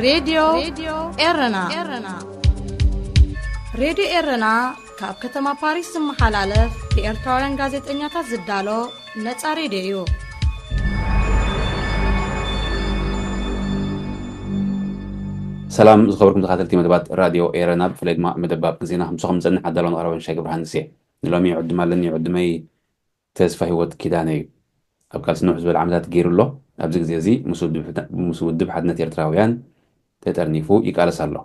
ሬድዮ ኤረና። ሬድዮ ኤረና ካብ ከተማ ፓሪስ ዝመሓላለፍ ብኤርትራውያን ጋዜጠኛታት ዝዳሎ ነጻ ሬድዮ እዩ። ሰላም ዝኸበርኩም ተኸታተልቲ መደባት ራድዮ ኤረና፣ ብፍላይ ድማ መደብ ኣብ ዜና ከምስኹም ዝጸንሕ ኣዳሎ ንቐረበ ምሻይ ገብረሃንስ እየ። ንሎሚ ዕድም ኣለኒ። ዕድመይ ተስፋ ህይወት ኪዳነ እዩ። ኣብ ቃልሲ ንውሕ ዝበለ ዓመታት ገይሩ ኣሎ። ኣብዚ ግዜ እዚ ምስ ውድብ ሕተ- ምስ ውድብ ሓድነት ኤርትራውያን ተጠርኒፉ ይቃለስ ኣሎ።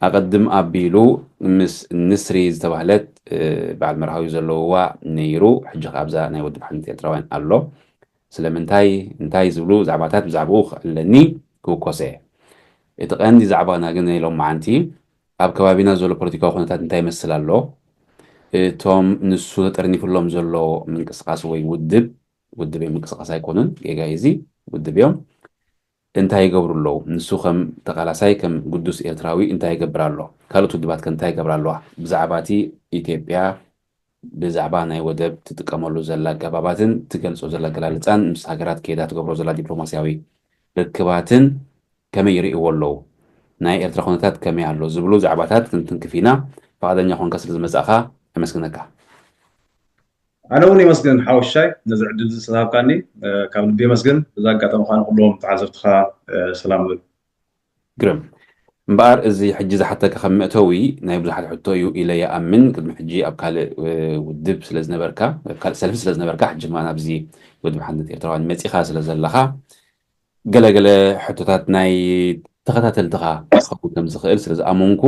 ኣቐድም ኣቢሉ ምስ ንስሪ ዝተባህለት እ፣ በዓል መርሃዊ ዘለውዋ ነይሩ። ሕጂ ከኣ ኣብዛ ናይ ውድብ ሓድነት ኤርትራውያን ኣሎ። ስለምንታይ እንታይ ዝብሉ ዛዕባታት ብዛዕባኡ ክዕለኒ ክውከሶ እየ። እቲ ቀንዲ ዛዕባና ግን ናይ ሎም መዓንቲ ኣብ ከባቢና ዘሎ ፖለቲካዊ ኩነታት እንታይ ይመስል ኣሎ? እቶም ንሱ ተጠርኒፍሎም ዘሎ ምንቅስቃስ ወይ ውድብ ውድብ እዮም፣ ምንቅስቃስ ኣይኮኑን፣ ጌጋ እዩ እዚ፣ ውድብ እዮም። እንታይ ይገብሩ ኣለዉ? ንሱ ከም ተቃላሳይ ከም ግዱስ ኤርትራዊ እንታይ ይገብር ኣሎ? ካልኦት ውድባት ከ እንታይ ይገብራ ኣለዋ? ብዛዕባ እቲ ኢትዮጵያ ብዛዕባ ናይ ወደብ ትጥቀመሉ ዘላ ኣገባባትን ትገልጾ ዘላ ኣገላልጻን ምስ ሃገራት ከይዳ ትገብሮ ዘላ ዲፕሎማስያዊ ርክባትን ከመይ ይርእይዎ ኣለዉ? ናይ ኤርትራ ኩነታት ከመይ ኣሎ ዝብሉ ዛዕባታት ክንትንክፍ ኢና። ፍቓደኛ ኮንካ ስለ ዝመጻእካ ኣመስግነካ። ኣነ እውን የመስግን ሓወሻይ ነዚ ዕድል እዚ ስለዝሃብካኒ ካብ ልቢ የመስግን። በዚ ኣጋጣሚ ከዓ ንኩሎም ተዓዘብትኻ ሰላም እብል። ግርም እምበኣር እዚ ሕጂ ዝሓተካ ከም መእተዊ ናይ ብዙሓት ሕቶ እዩ ኢለ ይኣምን። ቅድሚ ሕጂ ኣብ ካልእ ውድብ ስለዝነበርካ፣ ኣብ ካልእ ሰልፊ ስለዝነበርካ፣ ሕጂ ድማ ናብዚ ውድብ ሓድነት ኤርትራውያን መጺኻ ስለ ዘለኻ ገለገለ ሕቶታት ናይ ተኸታተልትኻ ክኸውን ከም ዝኽእል ስለ ዝኣመንኩ፣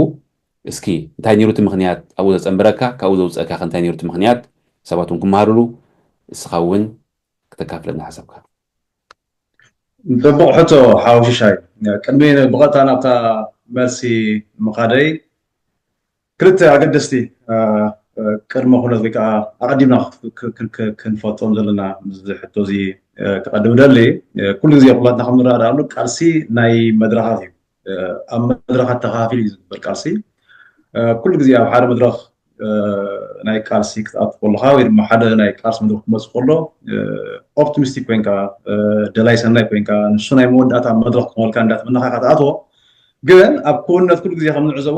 እስኪ እንታይ ነይሩ እቲ ምኽንያት ኣብኡ ዘጸንበረካ፣ ካብኡ ዘውጸእካ ከ እንታይ ነይሩ እቲ ምኽንያት፣ ሰባት እውን ክመሃርሉ፣ እስኻ እውን ክተካፍለና ሓሳብካ። ጽቡቕ ሕቶ ሓወሽሻይ። ቅድሚ ብቐጥታ ናብታ መልሲ ምኻደይ ክልተ ኣገደስቲ ቅድመ ኩነት ወይ ከዓ ኣቐዲምና ክንፈልጦም ዘለና እዚ ሕቶ እዚ ክቐድም ደሊ። ኩሉ ግዜ ኩላትና ከም ንረዳኣሉ ቃልሲ ናይ መድረኻት እዩ። ኣብ መድረኻት ተኸፋፊሉ እዩ ዝግበር ቃልሲ። ኩሉ ግዜ ኣብ ሓደ መድረኽ ናይ ቃልሲ ክትኣቱ ከለካ ወይ ድማ ሓደ ናይ ቃልሲ መድረክ ክመፅእ ከሎ ኦፕቲሚስቲክ ኮይንካ ደላይ ሰናይ ኮይንካ ንሱ ናይ መወዳእታ መድረክ ክኾነልካ እንዳተመነኻ ኢካ ትኣትዎ። ግን ኣብ ክውንነት ኩሉ ግዜ ከም ንዕዘቦ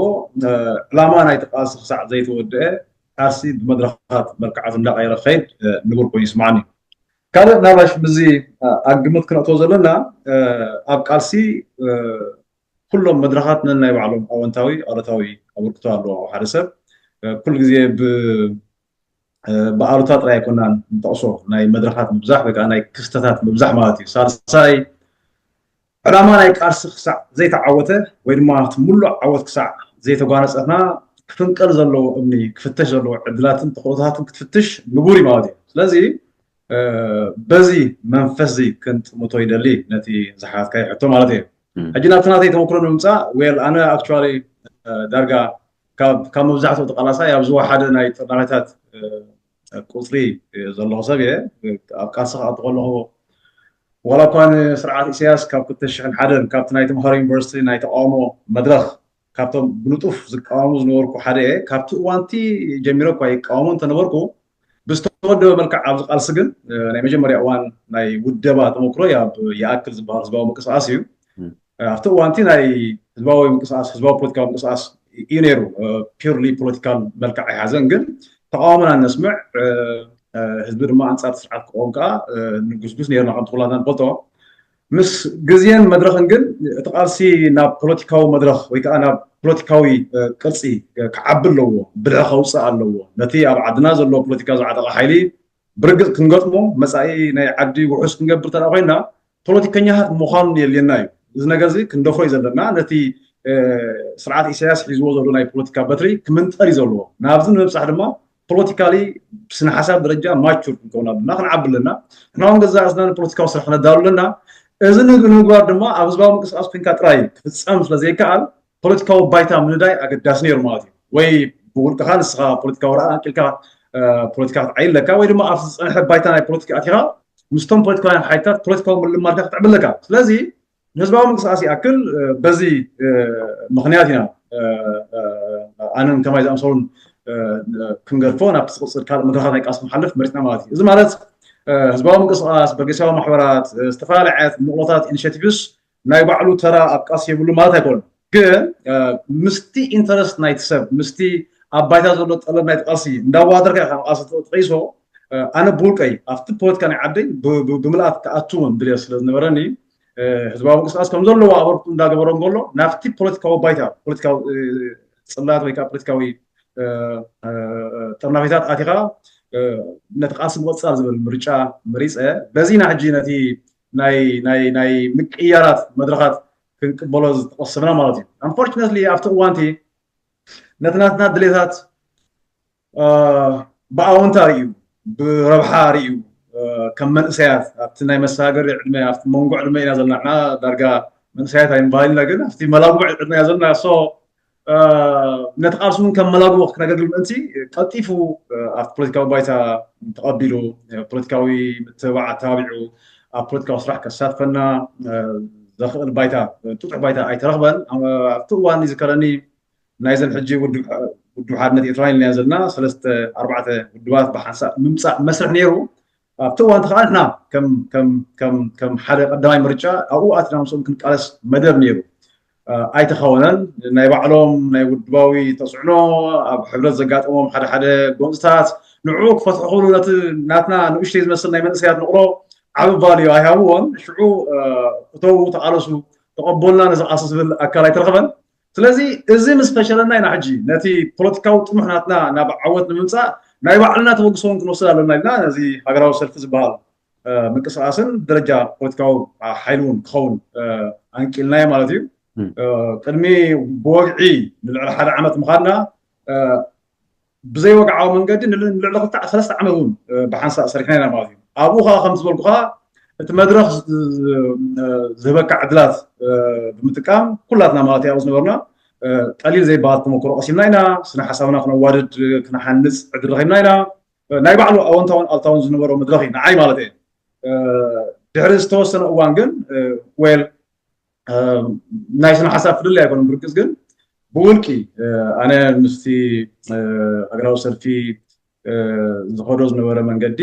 ዕላማ ናይቲ ቃልሲ ክሳዕ ዘይተወደአ ቃልሲ ብመድረኻት መልክዓቱ እንዳቀየረ ክኸይድ ንቡር ኮይኑ ይስማዓኒ። ካልእ ምናልባሽ ምስዚ ኣብ ግምት ክነእትዎ ዘለና ኣብ ቃልሲ ኩሎም መድረኻት ነናይ ባዕሎም ኣወንታዊ ኣሉታዊ ኣበርክቶ ኣለዎ። ሓደ ሰብ ኩሉ ግዜ ብኣሉታ ጥራይ ኣይኮናን ንጠቕሶ ናይ መድረኻት ምብዛሕ ወይ ከዓ ናይ ክስተታት ምብዛሕ ማለት እዩ። ሳልሳይ ዕላማ ናይ ቃልሲ ክሳዕ ዘይተዓወተ ወይ ድማ እቲ ሙሉእ ዓወት ክሳዕ ዘይተጓነፀትና ክፍንቀል ዘለዎ እምኒ ክፍተሽ ዘለዎ ዕድላትን ተኽእሎታትን ክትፍትሽ ንቡር እዩ ማለት እዩ። ስለዚ በዚ መንፈስ እዚ ክንጥምቶ ይደሊ ነቲ ዝሓትካዮ ሕቶ ማለት እዩ። ሕጂ ናብቲ ናተይ ተመክሮ ንምምፃእ ዌል ኣነ ኣክቹዋሊ ዳርጋ ካብ ካብ መብዛሕትኡ ተቃላሳይ ኣብ ዝወሓደ ናይ ጥርናፈታት ቁፅሪ ዘለኹ ሰብ እየ። ኣብ ቃልሲ ክኣቱ ከለኹ ዋላ እኳ ንስርዓት ኢሳያስ ካብ ክልተ ሽሕን ሓደን ካብቲ ናይ ተምሃሮ ዩኒቨርሲቲ ናይ ተቃውሞ መድረክ ካብቶም ብንጡፍ ዝቃወሙ ዝነበርኩ ሓደ እየ። ካብቲ እዋንቲ ጀሚረ እኳ ይቃወሞ እንተነበርኩ ብዝተወደበ መልክዕ ኣብዚ ቃልሲ ግን ናይ መጀመርያ እዋን ናይ ውደባ ተመክሮ ኣብ ይኣክል ዝበሃል ህዝባዊ ምንቅስቃስ እዩ። ኣብቲ እዋንቲ ናይ ህዝባዊ ምንቅስቃስ ህዝባዊ ፖለቲካዊ ምንቅስቃስ እዩ ነይሩ። ፒርሊ ፖለቲካል መልክዕ ኣይሓዘን ግን ተቃውሞና ነስምዕ ህዝቢ ድማ ኣንፃር ስርዓት ክቆም ከዓ ንጉስጉስ ነርና ከምቲ ኩላትና ንፈልጦ። ምስ ግዜን መድረኽን ግን እቲ ቃልሲ ናብ ፖለቲካዊ መድረኽ ወይ ከዓ ናብ ፖለቲካዊ ቅርፂ ክዓቢ ኣለዎ፣ ብልሒ ከውፅእ ኣለዎ። ነቲ ኣብ ዓድና ዘሎ ፖለቲካ ዝዓጠቐ ሓይሊ ብርግፅ ክንገጥሞ መፃኢ ናይ ዓዲ ውሑስ ክንገብር ተደኣ ኮይና ፖለቲከኛታት ምዃን የድልየና እዩ። እዚ ነገር እዚ ክንደፍሮ እዩ ዘለና። ነቲ ስርዓት ኢሳያስ ሒዝዎ ዘሎ ናይ ፖለቲካ በትሪ ክምንጠል እዩ ዘለዎ። ናብዚ ንምብፃሕ ድማ ፖለቲካሊ ብስነ ሓሳብ ደረጃ ማቹር ክንከውን ኣለና፣ ክንዓቢ ኣለና። ንሕና እውን ገዛእ ርእስና ንፖለቲካዊ ስራሕ ክነዳሉ ኣለና። እዚ ንምግባር ድማ ኣብ ህዝባዊ ምንቅስቃስ ኮንካ ጥራይ ክፍፀም ስለዘይከኣል ፖለቲካዊ ባይታ ምንዳይ ኣገዳሲ ነይሩ ማለት እዩ። ወይ ብውልቅኻ ንስኻ ፖለቲካዊ ረኣ ኣንቂልካ ፖለቲካ ክትዓይ ኣለካ ወይ ድማ ኣብ ዝፀንሐ ባይታ ናይ ፖለቲካ ኣቲኻ ምስቶም ፖለቲካውያን ሓይልታት ፖለቲካዊ ምልማድካ ክትዕቢ ኣለካ። ስለዚ ንህዝባዊ ምንቅስቃስ ይኣክል በዚ ምክንያት ኢና ኣነን ከማይ ዝኣምሰሉን ክንገድፎ ናብቲ ዝቕፅል ካልእ መድረኻት ናይ ቃልሲ ክንሓልፍ መሪፅና ማለት እዩ። እዚ ማለት ህዝባዊ ምንቅስቃስ፣ በርጌሳዊ ማሕበራት፣ ዝተፈላለዩ ዓይነት ንቕሎታት ኢኒሽቲቭስ ናይ ባዕሉ ተራ ኣብ ቃልሲ የብሉ ማለት ኣይኮነን። ግን ምስቲ ኢንተረስት ናይቲ ሰብ፣ ምስቲ ኣብ ባይታ ዘሎ ጠለብ ናይቲ ቃልሲ እንዳዋደርካ ኢኻ ቃልሲ ትቕይሶ። ኣነ ብውልቀይ ኣብቲ ፖለቲካ ናይ ዓደይ ብምልኣት ክኣትውን ድልየት ስለ ዝነበረኒ፣ ህዝባዊ ምንቅስቃስ ከም ዘለዎ ኣበርክቱ እንዳገበረ እንከሎ፣ ናብቲ ፖለቲካዊ ባይታ፣ ፖለቲካዊ ጽላት ወይ ከዓ ፖለቲካዊ ጥርናፊታት ኣቲኻ ነቲ ቃልሲ ምቕጻል ዝብል ምርጫ መሪጸ። በዚ ኢና ሕጂ ነቲ ናይ ናይ ናይ ምቅያራት መድረኻት ክንቅበሎ ዝተቐሰብና ማለት እዩ። ኣንፎርችነትሊ ኣብቲ እዋንቲ ነቲ ናትና ድሌታት ብኣወንታ ርእዩ፣ ብረብሓ ርእዩ፣ ከም መንእሰያት ኣብቲ ናይ መሰጋገሪ ዕድመ፣ ኣብቲ መንጎ ዕድመ ኢና ዘለና። ንሕና ዳርጋ መንእሰያት ኣይንበሃል ኢና፣ ግን ኣብቲ መላጉዕ ዕድመ ኢና ዘለና። ሶ ነቲ ቃልሲ እውን ከም መላጉዕ ክነገልግል ምእንቲ ቀልጢፉ ኣብቲ ፖለቲካዊ ባይታ ተቐቢሉ፣ ፖለቲካዊ ምትብባዕ ኣተባቢዑ ኣብ ፖለቲካዊ ስራሕ ከሳትፈና ዘኽእል ባይታ፣ ጥጡሕ ባይታ ኣይተረኽበን። ኣብቲ እዋን ይዝከረኒ ናይዘን ሕጂ ውድብ ሓድነት ኤርትራ ኢልና ዘለና ሰለስተ ኣርባዕተ ውድባት ብሓንሳእ ምምፃእ መስርሕ ነይሩ። ኣብቲ እዋንቲ ከዓ ንሕና ከም ሓደ ቀዳማይ ምርጫ ኣብኡ ኣትና ምስኦም ክንቃለስ መደብ ነይሩ። ኣይተኸወነን። ናይ ባዕሎም ናይ ውድባዊ ተፅዕኖ፣ ኣብ ሕብረት ዘጋጠሞም ሓደ ሓደ ጎንፅታት ንዕኡ ክፈትሑ ክብሉ ነቲ ናትና ንእሽተይ ዝመስል ናይ መንእሰያት ንቕሎ ዓቢ ቫልዩ ኣይሃብዎን። ሽዑ እተው ተቓለሱ ተቐበሉና ነዚ ቃልሲ ዝብል ኣካል ኣይተረኽበን። ስለዚ እዚ ምስ ፈሸለና ኢና ሕጂ ነቲ ፖለቲካዊ ጥሙሕ ናትና ናብ ዓወት ንምምፃእ ናይ ባዕልና ተበግሶ እውን ክንወስድ ኣለና ኢልና ነዚ ሃገራዊ ሰልፊ ዝበሃል ምንቅስቃስን ደረጃ ፖለቲካዊ ሓይሊ እውን ክኸውን ኣንቂልናዮ ማለት እዩ። ቅድሚ ብወግዒ ንልዕሊ ሓደ ዓመት ምኻድና ብዘይወግዓዊ መንገዲ ንልዕሊ ክልተ ሰለስተ ዓመት እውን ብሓንሳእ ሰሪሕና ኢና ማለት እዩ። ኣብኡ ከዓ ከም ዝበልኩኻ እቲ መድረኽ ዝህበካ ዕድላት ብምጥቃም ኩላትና ማለት እዩ ኣብኡ ዝነበርና ቀሊል ዘይበሃል ተመክሮ ቀሲምና ኢና። ስነ ሓሳብና ክነዋድድ ክነሓንፅ ዕድል ረኺብና ኢና። ናይ ባዕሉ ኣወንታውን ኣልታውን ዝነበሮ መድረኽ እዩ ንዓይ ማለት እየ። ድሕሪ ዝተወሰነ እዋን ግን ዌል ናይ ስነ ሓሳብ ፍልልይ ኣይኮነን ብርግፅ፣ ግን ብውልቂ ኣነ ምስቲ ሃገራዊ ሰልፊ ዝኸዶ ዝነበረ መንገዲ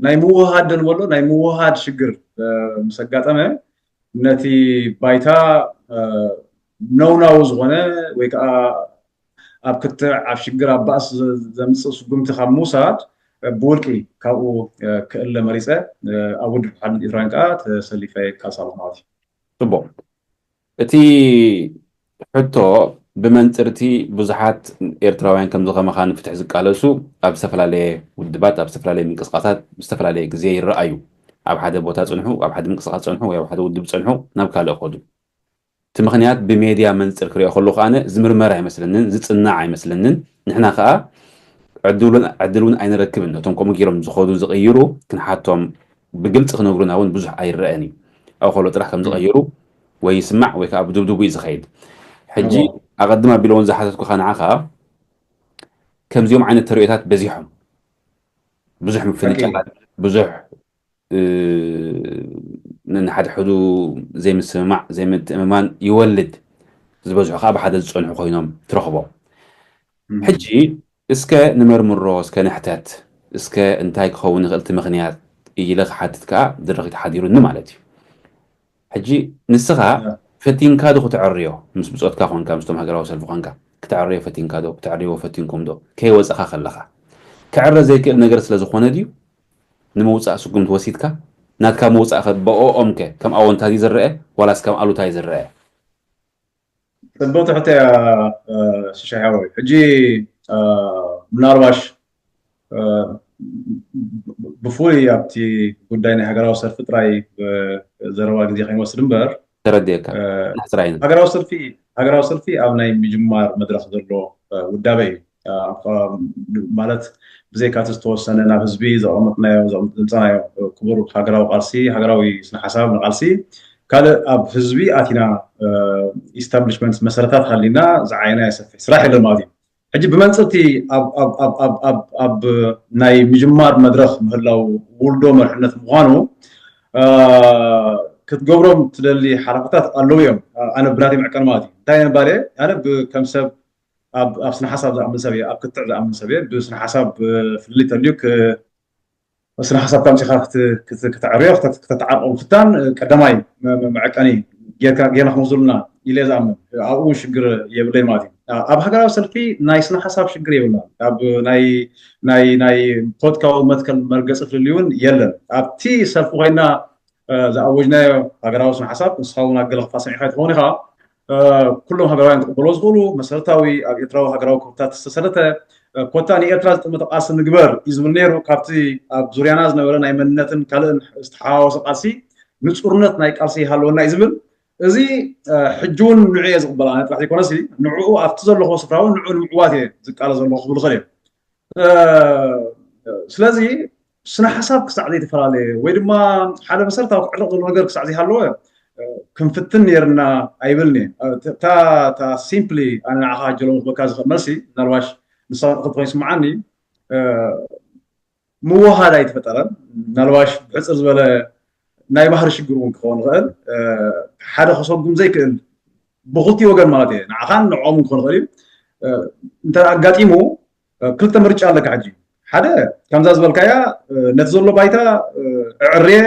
ናይ ምውሃድ ደንበሎ ናይ ምውሃድ ሽግር ምስ ኣጋጠመ ነቲ ባይታ ነውናዊ ዝኾነ ወይ ከዓ ኣብ ክትዕ ኣብ ሽግር ኣብ ባእሲ ዘምፅእ ስጉምቲ ካብ ምውሳድ ብውልቂ ካብኡ ክእለ መሪፀ ኣብ ውድብ ሓድነት ኤርትራውያን ከዓ ተሰሊፈ ይቃልስ ኣለኹ ማለት እዩ። ፅቡቕ። እቲ ሕቶ ብመንፅርቲ ብዙሓት ኤርትራውያን ከምዚ ከማኻ ንፍትሒ ዝቃለሱ ኣብ ዝተፈላለየ ውድባት ኣብ ዝተፈላለየ ምንቅስቃሳት ብዝተፈላለየ ግዜ ይረኣዩ። ኣብ ሓደ ቦታ ፅንሑ፣ ኣብ ሓደ ምንቅስቃስ ፀንሑ ወይ ኣብ ሓደ ውድብ ፀንሑ ናብ ካልእ ከዱ። እቲ ምኽንያት ብሜድያ መንፅር ክሪኦ ከለኹ ኣነ ዝምርመር ኣይመስለንን፣ ዝፅናዕ ኣይመስለንን። ንሕና ከዓ ዕድል እውን ኣይንረክብን። ነቶም ከምኡ ገይሮም ዝኸዱ ዝቕይሩ ክንሓቶም ብግልፂ ክነግሩና እውን ብዙሕ ኣይረአን እዩ። ኣብኡ ከሎ ጥራሕ ከም ዝቐይሩ ወይ ይስማዕ ወይ ከዓ ብድብድቡ እዩ ዝኸይድ። ሕጂ ኣቐድም ኣቢለ እውን ዝሓተትኩኻ ንዓኻ ከምዚኦም ዓይነት ተርእዮታት በዚሖም ብዙሕ ምፍንጫላት ብዙሕ ነንሓድሕዱ ዘይምስምማዕ ዘይምትእምማን ይወልድ። ዝበዝሑ ከዓ ብሓደ ዝፀንሑ ኮይኖም ትረኽቦም። ሕጂ እስከ ንመርምሮ፣ እስከ ንሕተት፣ እስከ እንታይ ክኸውን ይኽእል እቲ ምኽንያት ኢለ ክሓትት ከዓ ድረኺ ተሓዲሩኒ ማለት እዩ። ሕጂ ንስኻ ፈቲንካ ዶ ክትዕርዮ ምስ ብፆትካ ኮንካ ምስቶም ሃገራዊ ሰልፊ ኮንካ ክትዕርዮ ፈቲንካ ዶ ክትዕርይዎ ፈቲንኩም ዶ ከይወፀኻ ከለኻ ክዕረ ዘይክእል ነገር ስለ ዝኾነ ድዩ ንምውፃእ ስጉምቲ ወሲድካ? ናትካ ምውፃእ ከ ብኦኦም ከ ከም ኣወንታ ድዩ ዝረአ ዋላስ ከም ኣሉታ እዩ ዝረአ? ፅብቕቲ ሕቶ እያ ሽሻይ ሓወይ። ሕጂ ምናልባሽ ብፍሉይ ኣብቲ ጉዳይ ናይ ሃገራዊ ሰልፊ ጥራይ ዘረባ ግዜ ከይንወስድ እምበር ተረድየካ። ሃገራዊ ሰልፊ ሃገራዊ ሰልፊ ኣብ ናይ ምጅማር መድረኽ ዘሎ ውዳበ እዩ። ማለት ብዘይካቲ ዝተወሰነ ናብ ህዝቢ ዘቐመጥናዮ ዘምፀናዮ ክቡር ሃገራዊ ቃልሲ ሃገራዊ ስነ ሓሳብ ንቃልሲ ካልእ ኣብ ህዝቢ ኣቲና ኢስታብሊሽመንት መሰረታት ሃሊና ዝዓየና የሰፍሕ ስራሕ የለን ማለት እዩ። ሕጂ ብመንፅርቲ ኣብ ናይ ምጅማር መድረኽ ምህላው ውልዶ መርሕነት ምዃኑ ክትገብሮም ትደሊ ሓላፍታት ኣለዉ እዮም። ኣነ ብናተይ መዕቀን ማለት እዩ እንታይ ነባለ ኣነ ከም ሰብ ኣብ ስነ ሓሳብ ዝኣምን ሰብ እየ፣ ኣብ ክትዕ ዝኣምን ሰብ እየ። ብስነ ሓሳብ ፍልልይ ተልዩ ስነ ሓሳብካ ኣምፂኻ ክት- ክት- ክተዕርዮ ክተ- ክተተዓርቆ ምፍታን ቀዳማይ መ- መ- መዐቀኒ ጌርካ ጌርና ክንወስደሉ ኢና ኢለ ዝኣምን። ኣብኡ እውን ሽግር የብለይ ማለት እዩ። ኣብ ሃገራዊ ሰልፊ ናይ ስነ ሓሳብ ሽግር የብልና። ኣብ ናይ ናይ ናይ ፖለቲካዊ መትከል መርገፂ ፍልልይ እውን የለን። ኣብቲ ሰልፊ ኮይና ዝኣወጅናዮ ሃገራዊ ስነ ሓሳብ ንስኻ እውን ኣገለ ክፋ ሰሚዕካ ትኸውን ኢኻ። ኩሎም ሃገራውያን ክቕበሎ ዝኽእሉ መሰረታዊ ኣብ ኤርትራዊ ሃገራዊ ኮታ ዝተሰረተ ኮታ ንኤርትራ ዝጥምት ቃልሲ ንግበር እዩ ዝብል ነይሩ። ካብቲ ኣብ ዙርያና ዝነበረ ናይ መንነትን ካልእን ዝተሓዋወሰ ቃልሲ ንፁርነት ናይ ቃልሲ ይሃለወና እዩ ዝብል። እዚ ሕጂ እውን ንዑ እየ ዝቕበል ኣነ ጥራሕ ዘይኮነሲ ንዕኡ ኣብቲ ዘለኹዎ ስፍራ እውን ንዑ ንምዕዋት እየ ዝቃለ ዘለኹ ክብል ይኽእል እየ። ስለዚ ስነ ሓሳብ ክሳዕ ዘይተፈላለየ ወይ ድማ ሓደ መሰረታዊ ክዕረቕ ዘለዎ ነገር ክሳዕ ዘይሃለወ ክንፍትን ነይርና ኣይብልን እየ። እታ ሲምፕሊ ኣነ ንዓኻ ጀሎም ክበካ ዝኽእል መልሲ ምናልባሽ ንሳ ክትኾን ይስምዓኒ ምወሃድ ኣይተፈጠረን። ምናልባሽ ብሕፅር ዝበለ ናይ ባህሪ ሽግር እውን ክኸውን ይኽእል። ሓደ ከሰጉም ዘይክእል ብክልቲኡ ወገን ማለት እየ ንዓኻን ንዕኦምን ክኾን ይኽእል እዩ። እንተ ኣጋጢሙ ክልተ ምርጫ ኣለካ ሕጂ። ሓደ ከምዛ ዝበልካያ ነቲ ዘሎ ባይታ እዕርየ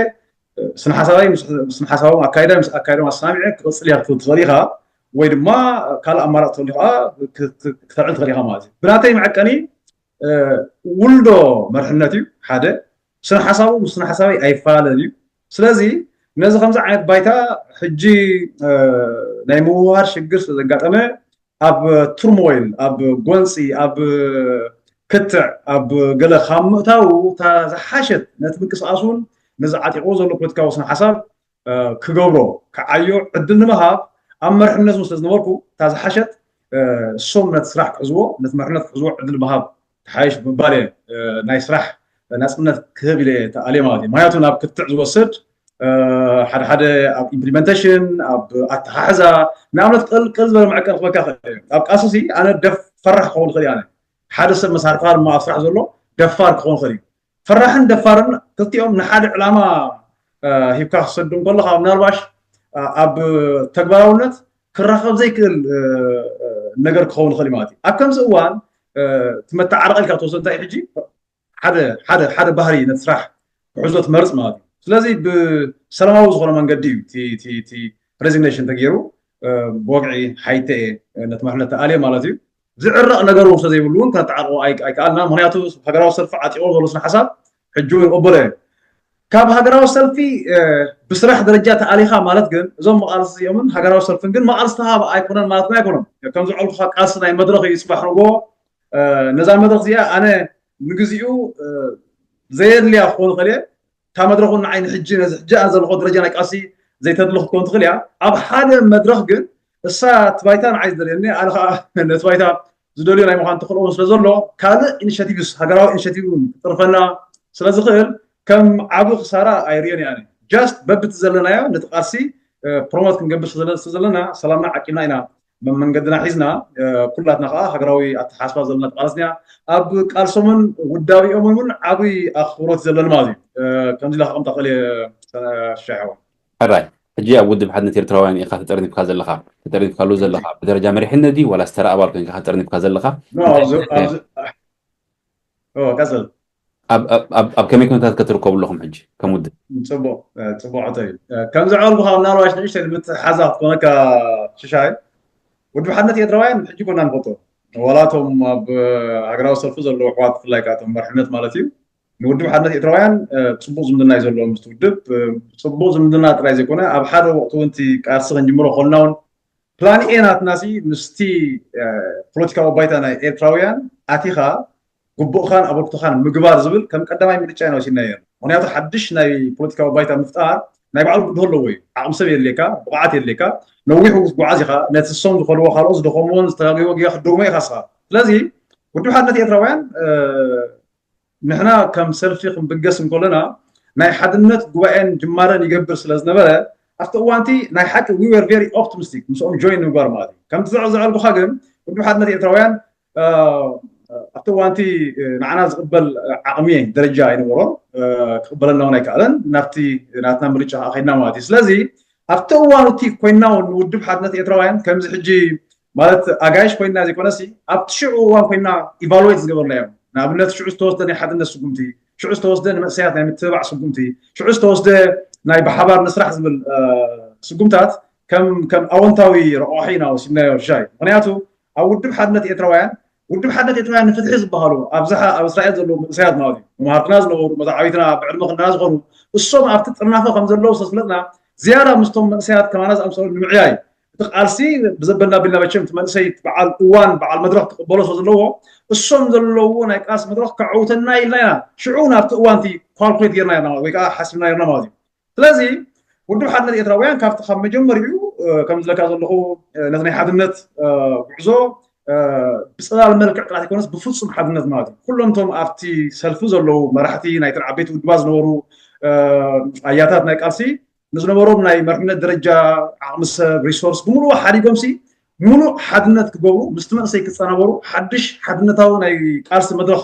ስነ ሓሳባይ ስነ ሓሳቦም ኣካይዳ ምስ ኣካይዶም ኣሰማሚዐ ክቕፅል እያ ክትብል ትኽእል ኢኻ፣ ወይ ድማ ካልእ ኣማራፂ ተልዩ ከዓ ክተልዕል ትኽእል ኢኻ ማለት እዩ። ብናተይ መዐቀኒ ውልዶ መርሕነት እዩ ሓደ። ስነ ሓሳቡ ምስ ስነ ሓሳበይ ኣይፈላለን እዩ። ስለዚ ነዚ ከምዚ ዓይነት ባይታ ሕጂ ናይ ምውሃድ ሽግር ስለ ዘጋጠመ ኣብ ቱርሞይል ኣብ ጎንፂ ኣብ ክትዕ ኣብ ገለ ካብ ምእታው እታ ዝሓሸት ነቲ ምንቅስቃስ እውን ነዚ ዓጢቕዎ ዘሎ ፖለቲካዊ ስነ ሓሳብ ክገብሮ ክዓዮ ዕድል ንምሃብ ኣብ መርሕነት እውን ስለ ዝነበርኩ እታ ዝሓሸት እሶም ነቲ ስራሕ ክሕዝዎ ነቲ መርሕነት ክሕዝዎ ዕድል ምሃብ ተሓይሽ ብምባል እየ ናይ ስራሕ ናፅነት ክህብ ኢለ ተኣልየ ማለት እዩ። ምክንያቱ ናብ ክትዕ ዝወስድ ሓደ ሓደ ኣብ ኢምፕሊመንቴሽን ኣብ ኣተሓሕዛ ንኣብነት ቅልቅል ዝበለ መዐቀን ክበካ ኣብ ቃልሲ ኣነ ደፍ ፈራሕ ክኸውን ክእል ኣነ ሓደ ሰብ መሳርካ ድማ ኣብ ስራሕ ዘሎ ደፋር ክኸውን ክእል እዩ። ፈራሕን ደፋርን ክልቲኦም ንሓደ ዕላማ ሂብካ ክሰዱ እንከለካ ምናልባሽ ኣብ ተግባራውነት ክራኸብ ዘይክእል ነገር ክኸውን ይኽእል ማለት እዩ። ኣብ ከምዚ እዋን እቲ መተዓረቂ ኢልካ ትወስዶ እንታይ ሕጂ ሓደ ሓደ ሓደ ባህሪ ነቲ ስራሕ ክሕዞ ትመርፅ ማለት እዩ። ስለዚ ብሰላማዊ ዝኾነ መንገዲ እዩ እቲ ሬዚግኔሽን ተገይሩ ብወግዒ ሓይተ እየ ነቲ መርሕነት ተኣልየ ማለት እዩ። ዝዕረቕ ነገር እውን ስለዘይብሉ እውን ከነተዓርቆ ኣይከኣልና። ምክንያቱ ሃገራዊ ሰልፊ ዓጢቆ ዘሎ ስነ ሓሳብ ሕጂ እውን ይቕበሎ እየ። ካብ ሃገራዊ ሰልፊ ብስራሕ ደረጃ ተኣሊኻ ማለት ግን እዞም መቃልሲ እዚኦምን ሃገራዊ ሰልፍን ግን መቃልሲ ተሃባ ኣይኮነን ማለት ኣይኮነን። ከም ዝዕልኩካ ቃልሲ ናይ መድረኽ እዩ። ፅባሕ ንጎ ነዛ መድረኽ እዚኣ ኣነ ንግዚኡ ዘየድልያ ክኸውን ይኽእል እየ። እታ መድረኽ እውን ንዓይ ንሕጂ ነዚ ሕጂ ኣነ ዘለኹ ደረጃ ናይ ቃልሲ ዘይተድሊ ክትከውን ትኽእል እያ። ኣብ ሓደ መድረኽ ግን እሳ እቲ ባይታ ንዓይ ዝደልየኒ ኣነ ከዓ ነቲ ባይታ ዝደልዮ ናይ ምዃን ተኽእሎ እውን ስለ ዘሎ ካልእ ኢኒሽቲቭስ ሃገራዊ ኢኒሽቲቭ እውን ክጥርፈና ስለ ዝኽእል ከም ዓብ ክሳራ ኣይርእዮን እየ። ኣነ ጃስት በብቲ ዘለናዮ ነቲ ቃልሲ ፕሮሞት ክንገብር ስለ ዘለና ሰላምና ዓቂብና ኢና መመንገድና ሒዝና ኩላትና ከዓ ሃገራዊ ኣተሓሳስባ ዘለና ተቃለስና ኣብ ቃልሶምን ውዳቢኦምን እውን ዓብይ ኣኽብሮት ዘለና ማለት እዩ። ከምዚ ኢላ ከቐምጣ ክእል እየ። ሻሕዋ ሕራይ ሕጂ ኣብ ውድብ ሓድነት ኤርትራውያን ኢኻ ተጠርኒፍካ ዘለኻ ተጠርኒፍካሉ ዘለኻ ብደረጃ መሪሕነት ድዩ ዋላ ስተራ ኣባል ኮይንካ ተጠርኒፍካ ዘለኻ ቀፅል። ኣብ ከመይ ኩነታት ከትርከቡ ኣለኹም ሕጂ ከም ውድብ? ፅቡቅ ፅቡቅ ሕቶ እዩ። ከም ዝዕበልኩኻ ምናልባሽ ንእሽተይ ንምትሓዛ ክትኮነካ ሽሻይ ውድብ ሓድነት ኤርትራውያን ሕጂ ኮና ንፈልጦ ዋላቶም ኣብ ሃገራዊ ሰልፊ ዘለዉ ኣሕዋት ብፍላይ ከኣቶም መርሕነት ማለት እዩ ንውድብ ሓድነት ኤርትራውያን ፅቡቅ ዝምድና እዩ ዘለዎም ምስ ውድብ ፅቡቅ ዝምድና ጥራይ ዘይኮነ ኣብ ሓደ ወቅቲ እውን ቃልሲ ክንጅምሮ ከልና እውን ፕላን ኤ ናትና ሲ ምስቲ ፖለቲካዊ ባይታ ናይ ኤርትራውያን ኣቲኻ ግቡእኻን ኣበርክቶኻን ምግባር ዝብል ከም ቀዳማይ ምርጫ ኢና ወሲድናዮ። ምክንያቱ ሓድሽ ናይ ፖለቲካዊ ባይታ ምፍጣር ናይ ባዕሉ ግድሆ ኣለዎ እዩ። ዓቕሚ ሰብ የድልየካ፣ ብቕዓት የድልየካ፣ ነዊሕ ክትጓዓዝ ኢኻ፣ ነቲ እሶም ዝኸድዎ ካልኦት ዝደኸምዎን ዝተጋገይዎ ጌጋ ክትደግሞ ኢኻ እስኻ። ስለዚ ውድብ ሓድነት ኤርትራውያን ንሕና ከም ሰልፊ ክንብገስ እንከለና ናይ ሓድነት ጉባኤን ጅማረን ይገብር ስለ ዝነበረ ኣብቲ እዋንቲ ናይ ሓቂ we were very optimistic ምስኦም ጆይን ንምግባር ማለት እዩ። ከምቲ ዘዕዘዐልኩኻ ግን ውድብ ሓድነት ኤርትራውያን ኣብቲ እዋንቲ ንዓና ዝቕበል ዓቕሚ ደረጃ ኣይነበሮን ክቕበለና እውን ኣይከኣለን ናብቲ ናትና ምርጫ ከዓ ከይድና ማለት እዩ። ስለዚ ኣብቲ እዋን እቲ ኮይንና እውን ንውድብ ሓድነት ኤርትራውያን ከምዚ ሕጂ ማለት ኣጋይሽ ኮይንና ዘይኮነሲ ኣብቲ ሽዑ እዋን ኮይንና ኢቫሉዌት ዝገበርናዮም ንኣብነት ሽዑ ዝተወስደ ናይ ሓድነት ስጉምቲ ሽዑ ዝተወስደ ንመእሰያት ናይ ምትብባዕ ስጉምቲ፣ ሽዑ ዝተወስደ ናይ ብሓባር ንስራሕ ዝብል ስጉምታት ከም ኣወንታዊ ረቋሒ ኢና ወሲድናዮ። ሻይ ምክንያቱ ኣብ ውድብ ሓድነት ኤርትራውያን ውድብ ሓድነት ኤርትራውያን ንፍትሒ ዝበሃሉ ኣብዝሓ ኣብ እስራኤል ዘለዉ መንእሰያት ማለት እዩ፣ መማህርትና ዝነበሩ፣ መዛዓቢትና፣ ብዕድመ ክንደና ዝኾኑ፣ እሶም ኣብቲ ጥርናፈ ከም ዘለዉ ስለዝፍለጥና ዝያዳ ምስቶም መንእሰያት ከማና ዝኣምሰሉ ንምዕያይ እቲ ቃልሲ ብዘበልና ቢልና መቸም እቲ መንእሰይ በዓል እዋን በዓል መድረኽ ክቕበሎ ስለ ዘለዎ እሶም ዘለዉ ናይ ቃልሲ መድረኽ ከዐውተና ኢልና ኢና ሽዑ ናብቲ እዋንቲ ኳልኩሌት ጌርና ርና ወይ ከዓ ሓሲብና ርና ማለት እዩ። ስለዚ ውድብ ሓድነት ኤርትራውያን ካብቲ ካብ መጀመሪኡ ከም ዝለካ ዘለኹ ነዚ ናይ ሓድነት ጉዕዞ ብፅላል መልክዕ ጥራሕ ይኮነስ ብፍፁም ሓድነት ማለት እዩ። ኩሎም ቶም ኣብቲ ሰልፊ ዘለዉ መራሕቲ ናይተን ዓበይቲ ውድባት ዝነበሩ ኣያታት ናይ ቃልሲ ንዝነበሮም ናይ መርሕነት ደረጃ ዓቕሚ ሰብ ሪሶርስ ብምሉእ ሓዲጎምሲ ምሉእ ሓድነት ክገብሩ ምስቲ መንእሰይ ክፀናበሩ ሓድሽ ሓድነታዊ ናይ ቃልሲ መድረኽ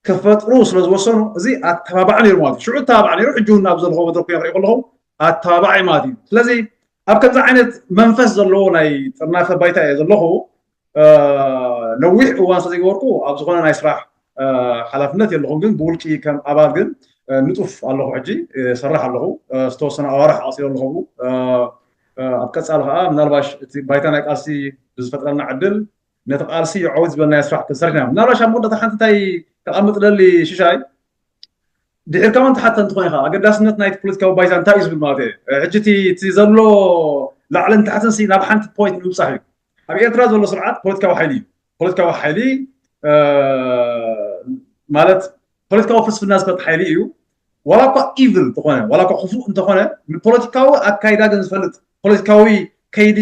ክፈጥሩ ስለ ዝወሰኑ እዚ ኣተባባዕ ነይሩ ማለት እዩ። ሽዑ ኣተባባዕ ነይሩ፣ ሕጂ እውን ኣብ ዘለኹ መድረክ ኮይኑ ክርኢ ከለኹ ኣተባባዕ እዩ ማለት እዩ። ስለዚ ኣብ ከምዚ ዓይነት መንፈስ ዘለዎ ናይ ጥርናፈ ባይታ እየ ዘለኹ። ነዊሕ እዋን ስለዘይገበርኩ ኣብ ዝኾነ ናይ ስራሕ ሓላፍነት የለኹም፣ ግን ብውልቂ ከም ኣባል ግን ንጡፍ ኣለኹ። ሕጂ ሰርሕ ኣለኹ። ዝተወሰነ ኣዋርሕ ኣቕሲረ ኣለኹ። ኣብ ቀፃሊ ከዓ ምናልባሽ እቲ ባይታ ናይ ቃልሲ ብዝፈጥረልና ዕድል ነቲ ቃልሲ የዐውት ዝበልናዮ ስራሕ ክንሰርሕ ኢና። ምናልባሽ ኣብ መወዳእታ ሓንቲ እንታይ ከቐምጥ ደሊ ሽሻይ፣ ድሒርካ እውን ትሓተ እንትኾን ኢኻ ኣገዳስነት ናይቲ ፖለቲካዊ ባይታ እንታይ እዩ ዝብል ማለት እየ። ሕጂ እቲ ዘሎ ላዕልን ታሕትን ናብ ሓንቲ ፖይንት ንምብፃሕ እዩ። ኣብ ኤርትራ ዘሎ ስርዓት ፖለቲካዊ ሓይሊ እዩ። ፖለቲካዊ ሓይሊ ማለት ፖለቲካዊ ፍልስፍና ዝፈልጥ ሓይሊ እዩ። ዋላ እኳ ኢቭል እንተኾነ ዋላ እኳ ክፉእ እንተኾነ ንፖለቲካዊ ኣካይዳ ግን ዝፈልጥ ፖለቲካዊ ከይዲ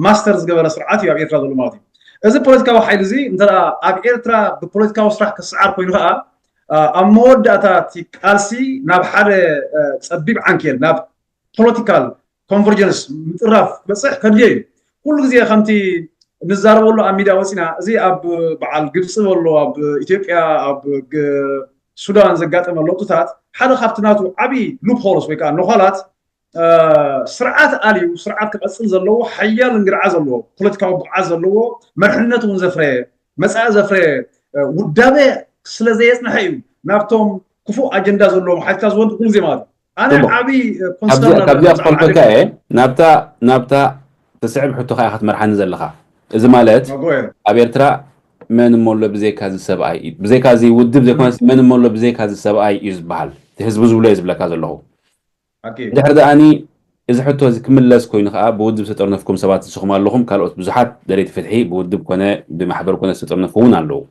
ማስተር ዝገበረ ስርዓት እዩ ኣብ ኤርትራ ዘሎ ማለት እዩ። እዚ ፖለቲካዊ ሓይሊ እዚ እንተ ኣብ ኤርትራ ብፖለቲካዊ ስራሕ ክስዓር ኮይኑ ከዓ ኣብ መወዳእታ እቲ ቃልሲ ናብ ሓደ ፀቢብ ዓንኬል ናብ ፖለቲካል ኮንቨርጀንስ ምጥራፍ ክበፅሕ ከድልዮ እዩ። ኩሉ ግዜ ከምቲ ንዛረበሉ ኣብ ሚድያ ወፂና እዚ ኣብ በዓል ግብፂ በሎ ኣብ ኢትዮጵያ ኣብ ሱዳን ዘጋጠመ ለውጥታት ሓደ ካብቲ ናቱ ዓብዪ ሉፕሆልስ ወይ ከዓ ነዃላት ስርዓት ኣልዩ ስርዓት ክቐፅል ዘለዎ ሓያል እንግርዓ ዘለዎ ፖለቲካዊ ብቕዓት ዘለዎ መርሕነት እውን ዘፍረየ መፃኢ ዘፍረየ ውዳበ ስለ ዘየፅንሐ እዩ ናብቶም ክፉእ ኣጀንዳ ዘለዎም ሓይልታት ዝወድቅ ኩሉ ግዜ ማለት እዩ። ኣነ ዓብዪ ኮንሰርንካብዚኣ ክፈልፈካ እየ ናብታ ናብታ ትስዕብ ሕቶ ከዓ ክትመርሓኒ ዘለካ። እዚ ማለት ኣብ ኤርትራ መን እሞ ኣሎ ብዘይካ እዚ ሰብኣይ እዩ፣ ብዘይካ እዚ ውድብ ዘይኮነስ መን እሞ ኣሎ ብዘይካ እዚ ሰብኣይ እዩ ዝበሃል። እቲ ህዝቢ ዝብሎ እየ ዝብለካ ዘለኹ። ድሕሪ ደኣኒ እዚ ሕቶ እዚ ክምለስ ኮይኑ ከዓ ብውድብ ዝተጠርነፍኩም ሰባት ንስኹም ኣለኹም፣ ካልኦት ብዙሓት ደለይቲ ፍትሒ ብውድብ ኮነ ብማሕበር ኮነ ዝተጠርነፉ እውን ኣለዉ።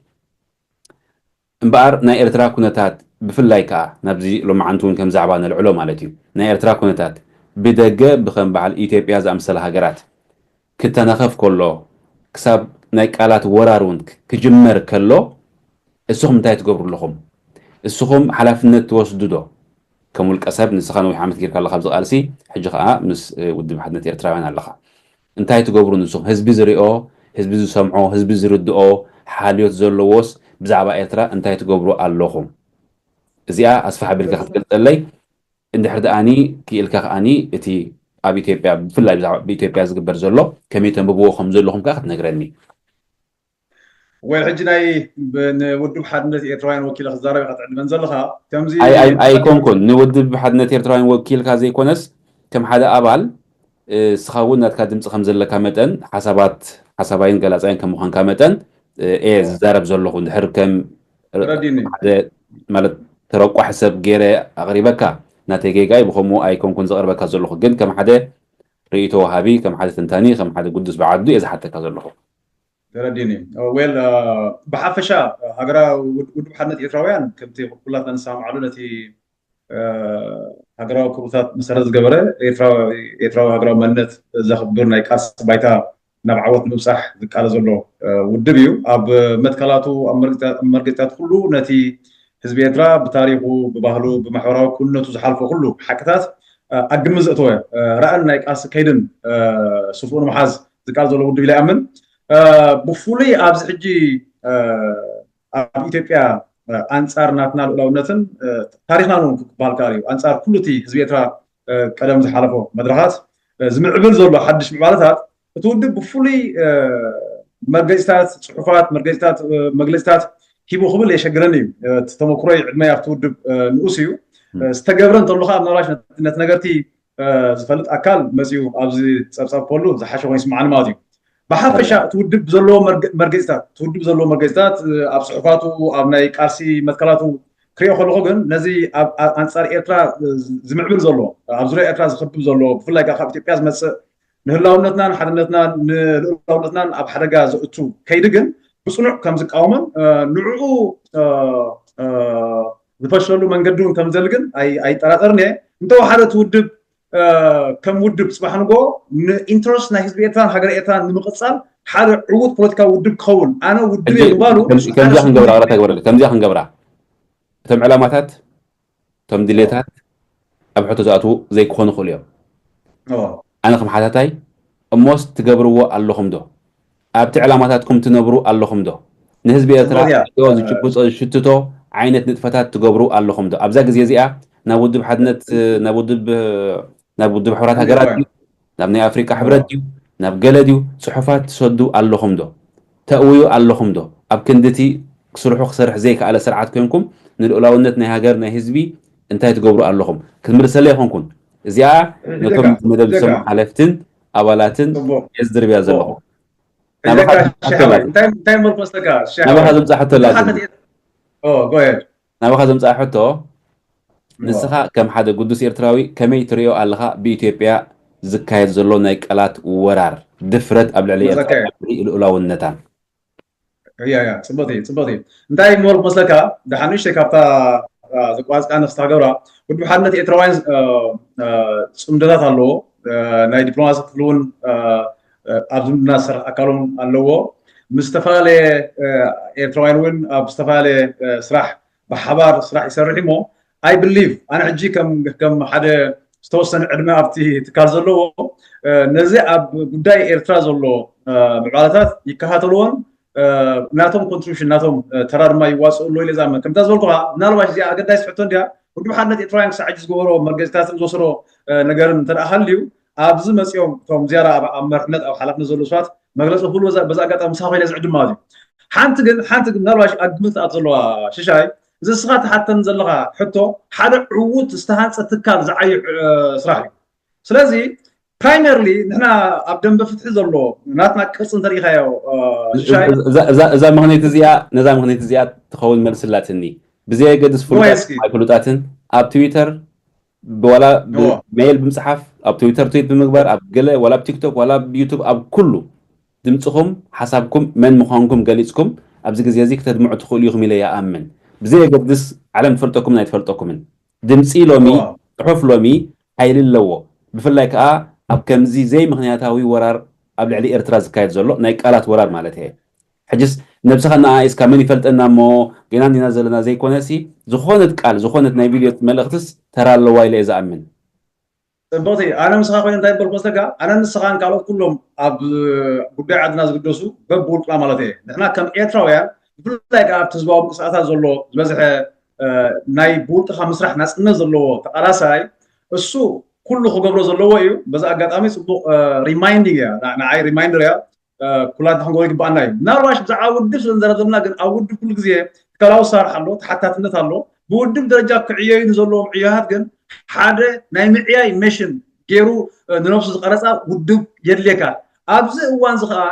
እምበኣር ናይ ኤርትራ ኩነታት ብፍላይ ከኣ ናብዚ ሎማዓንቲ እውን ከም ዛዕባ ነልዕሎ ማለት እዩ። ናይ ኤርትራ ኩነታት ብደገ ብከም በዓል ኢትዮጵያ ዝኣምሰላ ሃገራት ክተናኸፍ ከሎ ክሳብ ናይ ቃላት ወራር እውን ክጅመር ከሎ እስኹም እንታይ ትገብሩ ኣለኹም? እስኹም ሓላፍነት ትወስዱ ዶ? ከም ውልቀ ሰብ ንስኻ ነዊሕ ዓመት ጌርካ ኣለኻ ኣብዚ ቃልሲ፣ ሕጂ ኸኣ ምስ ውድብ ሓድነት ኤርትራውያን ኣለኻ። እንታይ ትገብሩ ንስኹም? ህዝቢ ዝሪኦ፣ ህዝቢ ዝሰምዖ፣ ህዝቢ ዝርድኦ ሓልዮት ዘለዎስ ብዛዕባ ኤርትራ እንታይ ትገብሩ ኣለኹም? እዚኣ ኣስፍሕ ኣቢልካ ክትገልጸለይ እንድሕር ደኣኒ ክኢልካ ከኣኒ እቲ ኣብ ኢትዮጵያ ብፍላይ ብዛዕባ ብኢትዮጵያ ዝግበር ዘሎ ከመይ ተንብብዎ ከም ዘለኹም ከኣ ክትነግረኒ። ወይ ሕጂ ናይ ንውድብ ሓድነት ኤርትራውያን ወኪለ ክዛረብ ኢኻ ትዕድመን ዘለኻ ከምዚ ኣይኮንኩን ንውድብ ሓድነት ኤርትራውያን ወኪልካ ዘይኮነስ ከም ሓደ ኣባል እስኻ እውን ናትካ ድምፂ ከም ዘለካ መጠን ሓሳባት ሓሳባይን ገላፃይን ከም ምዃንካ መጠን እየ ዝዛረብ ዘለኹ እንድሕር ከም ማለት ተረቋሒ ሰብ ገይረ ኣቕሪበካ ናተይ ጌጋ እዩ ብከምኡ ኣይኮንኩን ዘቕርበካ ዘለኹ ግን ከም ሓደ ርእይቶ ወሃቢ ከም ሓደ ተንታኒ ከም ሓደ ግዱስ ብዓዱ እየ ዝሓተካ ዘለኹ። ተረዲኒ ዌል ብሓፈሻ ሃገራዊ ውድብ ሓድነት ኤርትራውያን ከምቲ ኩላትና ንሰማማዓሉ ነቲ ሃገራዊ ክብርታት መሰረት ዝገበረ ኤርትራዊ ሃገራዊ መንነት ዘኽብር ናይ ቃልሲ ባይታ ናብ ዓወት ንምብፃሕ ዝቃለ ዘሎ ውድብ እዩ። ኣብ መትከላቱ ኣብ መርገፂታት ኩሉ ነቲ ህዝቢ ኤርትራ ብታሪኹ ብባህሉ ብማሕበራዊ ክውንነቱ ዝሓልፎ ኩሉ ሓቅታት ኣብ ግምት ዘእተወ ራእን ናይ ቃልሲ ከይድን ስፍኡ ንምሓዝ ዝቃል ዘሎ ውድብ ኢለ ይኣምን። ብፍሉይ ኣብዚ ሕጂ ኣብ ኢትዮጵያ ኣንፃር ናትና ልኡላውነትን ታሪክና እውን ክበሃል ከኣል እዩ ኣንፃር ኩሉ እቲ ህዝቢ ኤርትራ ቀደም ዝሓለፎ መድረኻት ዝምዕብል ዘሎ ሓድሽ ምዕባለታት እቲ ውድብ ብፍሉይ መርገፂታት ፅሑፋት መርገፂታት መግለፂታት ሂቡ ክብል የሸግረኒ እዩ። እቲ ተመክሮይ ዕድመይ ኣብቲ ውድብ ንኡስ እዩ። ዝተገብረ እንተሎ ከዓ ምናልባሽ ነቲ ነገርቲ ዝፈልጥ ኣካል መፅኡ ኣብዚ ፀብፃብ ከሉ ዝሓሸ ኮይኑ ይስምዓኒ ማለት እዩ። ብሓፈሻ እቲ ውድብ ዘለዎ መርገፂታት እቲ ውድብ ዘለዎ መርገፂታት ኣብ ፅሑፋቱ ኣብ ናይ ቃልሲ መትከላቱ ክሪኦ ከለኹ ግን ነዚ ኣንፃር ኤርትራ ዝምዕብል ዘሎ ኣብ ዙሪያ ኤርትራ ዝኽብብ ዘሎ ብፍላይ ካብ ኢትዮጵያ ዝመፅእ ንህላውነትናን ሓድነትናን ንልኡላውነትናን ኣብ ሓደጋ ዘእቱ ከይዲ ግን ብፅኑዕ ከም ዝቃወምን ንዕኡ ዝፈሸሉ መንገዲ እውን ከም ዘል ግን ኣይጠራጠርን እየ። እንተወሓደ እቲ ውድብ ከም ውድብ ፅባሕ ንጎ ንኢንትረስት ናይ ህዝቢ ኤርትራን ሃገር ኤርትራን ንምቕፃል ሓደ ዕዉት ፖለቲካዊ ውድብ ክኸውን ኣነ ውድብ እየ ምባሉ ከምዚኣ ክንገብራ ከምዚኣ ክንገብራ እቶም ዕላማታት እቶም ድሌታት ኣብ ሕቶ ዝኣትዉ ዘይክኾኑ ይኽእሉ እዮም። ኣነ ከም ሓታታይ እሞስ ትገብርዎ ኣለኹም ዶ? ኣብቲ ዕላማታትኩም ትነብሩ ኣለኹም ዶ? ንህዝቢ ኤርትራ ዮ ዝጭብጦ ዝሽትቶ ዓይነት ንጥፈታት ትገብሩ ኣለኹም ዶ? ኣብዛ ግዜ እዚኣ ናብ ውድብ ሓድነት ናብ ውድብ ናብ ውድብ ሕቡራት ሃገራት ድዩ ናብ ናይ ኣፍሪቃ ሕብረት ድዩ ናብ ገለ ድዩ ጽሑፋት ትሰዱ ኣለኹም ዶ? ተእውዩ ኣለኹም ዶ? ኣብ ክንድቲ ክስርሑ ክሰርሕ ዘይከኣለ ስርዓት ኮይንኩም ንልኡላውነት ናይ ሃገር ናይ ህዝቢ እንታይ ትገብሩ ኣለኹም? ክትምልሰለ ይኾንኩን እዚኣ ነቶም መደብ ዝሰሙ ሓለፍትን ኣባላትን የዝድርብያ ዘለኹ። ናባኻ ዘምፃእ ሕቶ ኣላትኒ። ናባኻ ዘምፃእ ሕቶ ንስኻ ከም ሓደ ግዱስ ኤርትራዊ ከመይ ትሪኦ ኣለኻ ብኢትዮጵያ ዝካየድ ዘሎ ናይ ቃላት ወራር ድፍረት ኣብ ልዕሊ ኤርትራ ልኡላውነታን ጽቡቅ እዩ ጽቡቅ እዩ እንታይ ምበልኩ መስለካ ደሓን ንእሽተይ ካብታ ዘቋረፅካ ንክስታ ገብራ ውድብ ሓድነት ኤርትራውያን ፅምደታት ኣለዎ ናይ ዲፕሎማሲ ክፍሊ እውን ኣብ ዝምድና ዝሰርሕ ኣካል እውን ኣለዎ ምስ ዝተፈላለየ ኤርትራውያን እውን ኣብ ዝተፈላለየ ስራሕ ብሓባር ስራሕ ይሰርሕ እሞ I believe ኣነ ሕጂ ከም ከም ሓደ ዝተወሰነ ዕድመ ኣብቲ ትካል ዘለዎ ነዚ ኣብ ጉዳይ ኤርትራ ዘሎ ምዕባለታት ይከታተልዎን ናቶም contribution ናቶም ተራ ድማ ይዋፅኡ ኣሎ ኢለ ዝኣምን ከምታ ዝበልኩኻ ምናልባሽ እዚኣ ኣገዳሲ ሕቶ እንዲያ ውድብ ሓድነት ኤርትራውያን ክሳዕ ሕጂ ዝገበሮ መርገፂታትን ዝወሰዶ ነገርን እንተ ሃልዩ ኣብዚ መፂኦም እቶም ዝያዳ ኣብ መርሕነት ኣብ ሓላፍነት ዘለዉ ሰባት መግለፂ ክህሉ በዛ ኣጋጣሚ ምሳኻ ኮይነ ዝዕድም ማለት እዩ ሓንቲ ግን ሓንቲ ግን ምናልባሽ ኣብ ግምት ትኣት ዘለዋ ሽሻይ እዚ እስኻ ትሓተኒ ዘለኻ ሕቶ ሓደ ዕዉት ዝተሃንፀ ትካል ዝዓዩ ስራሕ እዩ ስለዚ primarily ንሕና ኣብ ደንበ ፍትሒ ዘሎ ናትና ቅርፂ እንተሪኢኻዮ ሽሻይ እዛ ምክንያት እዚኣ ነዛ ምክንያት እዚኣ ትኸውን መልስላትኒ ብዘየገድስ ፍሉጣት ኣይፍሉጣትን ኣብ ትዊተር ዋላ ሜይል ብምፅሓፍ ኣብ ትዊተር ትዊት ብምግባር ኣብ ገለ ዋላ ኣብ ቲክቶክ ዋላ ኣብ ዩቱብ ኣብ ኩሉ ድምፅኹም ሓሳብኩም መን ምዃንኩም ገሊፅኩም ኣብዚ ግዜ እዚ ክተድምዑ ትኽእሉ ኢኹም ኢለ ይኣምን ብዘየገድስ ዓለም ትፈልጠኩምን ኣይትፈልጠኩምን ድምፂ ሎሚ ፅሑፍ ሎሚ ሓይሊ ኣለዎ ብፍላይ ከዓ ኣብ ከምዚ ዘይምክንያታዊ ወራር ኣብ ልዕሊ ኤርትራ ዝካየድ ዘሎ ናይ ቃላት ወራር ማለት እየ ሕጅስ ነብስኻ እናኣኢስካ መን ይፈልጠና እሞ ጌና እንዲና ዘለና ዘይኮነሲ ዝኾነት ቃል ዝኾነት ናይ ቪድዮ መልእኽትስ ተራ ኣለዋ ኢለ እየ ዝኣምን ፅብቕቲ ኣነ ምስኻ ኮይኑ እንታይ በልኩ መስለካ ኣነ ንስኻን ካልኦት ኩሎም ኣብ ጉዳይ ዓድና ዝግደሱ በብውልቅና ማለት እየ ንሕና ከም ኤርትራውያን ብፍላይ ከዓ ኣብቲ ህዝባዊ ምንቅስቃሳት ዘሎ ዝበዝሐ ናይ ብውልቅኻ ምስራሕ ናፅነት ዘለዎ ተቃላሳይ እሱ ኩሉ ክገብሮ ዘለዎ እዩ በዚ ኣጋጣሚ ፅቡቅ reminding እያ ንዓይ reminder እያ ኩላትና ክንገብሮ ይግባኣና እዩ ምናልባሽ ብዛዕባ ውድብ ስለ ንዘረብ ዘለና ግን ኣብ ውድብ ኩሉ ግዜ ትካላዊ ኣሰራርሓ ኣሎ ተሓታትነት ኣሎ ብውድብ ደረጃ ክዕየዩ ንዘለዎም ዕዮታት ግን ሓደ ናይ ምዕያይ mission ገይሩ ንነብሱ ዝቀረፃ ውድብ የድልየካ ኣብዚ እዋን እዚ ከዓ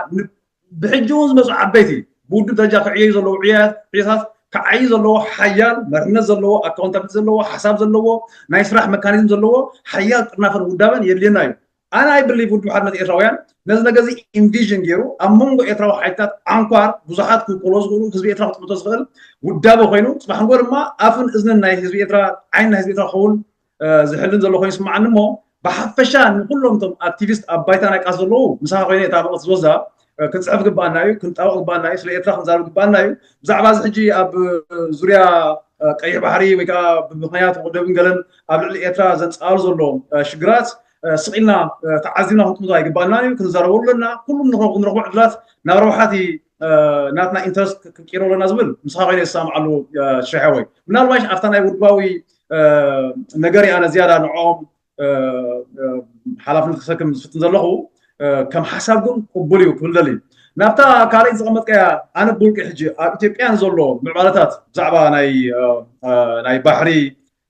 ብሕጂ እውን ዝመፁ ዓበይቲ ብውድብ ደረጃ ክዕየዩ ዘለዉ ዕዮታት ክዓይ ዘለዎ ሓያል መርሕነት ዘለዎ accountability ዘለዎ ሓሳብ ዘለዎ ናይ ስራሕ mechanism ዘለዎ ሓያል ጥርናፈን ውዳበን የድልየና እዩ ኣነ I believe ውድብ ሓድነት ኤርትራውያን ነዚ ነገር እዚ envision ገይሩ ኣብ መንጎ ኤርትራዊ ሓይልታት ዓንኳር ብዙሓት ክውክሎ ዝኽእሉ ህዝቢ ኤርትራ ክጥምቶ ዝኽእል ውዳበ ኮይኑ ፅባሕ ንጎ ድማ ኣፍን እዝንን ናይ ህዝቢ ኤርትራ ዓይን ናይ ህዝቢ ኤርትራ ክኸውን ዝሕልን ዘሎ ኮይኑ ይስምዓኒ እሞ ብሓፈሻ ንኩሎም እቶም activist ኣብ ባይታ ናይ ቃልሲ ዘለዉ ምሳኻ ኮይነ እታ መቐት ዝወስዳ ክንፅሕፍ ግባኣና እዩ ክንጣበቕ ግባኣና እዩ ስለ ኤርትራ ክንዛረብ ግባኣና እዩ ብዛዕባ እዚ ሕጂ ኣብ ዙርያ ቀይሕ ባሕሪ ወይ ከዓ ብምክንያት ወደብን ገለን ኣብ ልዕሊ ኤርትራ ዘንፃሉ ዘሎ ሽግራት ስቕ ኢልና ተዓዚብና ክንጥምቶ ኣይግባኣና እዩ ክንዛረበሉ ኣለና ኩሉም ንረኽቦ ዕድላት ናብ ረብሓቲ ናትና interest ክንቅይሮ ኣለና ዝብል ምሳኻ ኮይነ ዝሰማዓሉ ሽሕወይ ምናልባሽ ኣብታ ናይ ውድባዊ ነገር ኣነ ዝያዳ ንዕኦም ሓላፍነት ክሰክም ዝፍትን ዘለኹ ከም ሓሳብ ግን ቅቡል እዩ ክብል ደሊ ናብታ ካልኣይቲ ዝቐመጥካያ፣ ኣነ ብውልቂ ሕጂ ኣብ ኢትዮጵያ ንዘሎ ምዕባለታት ብዛዕባ ናይ እ፣ እ፣ ናይ ባሕሪ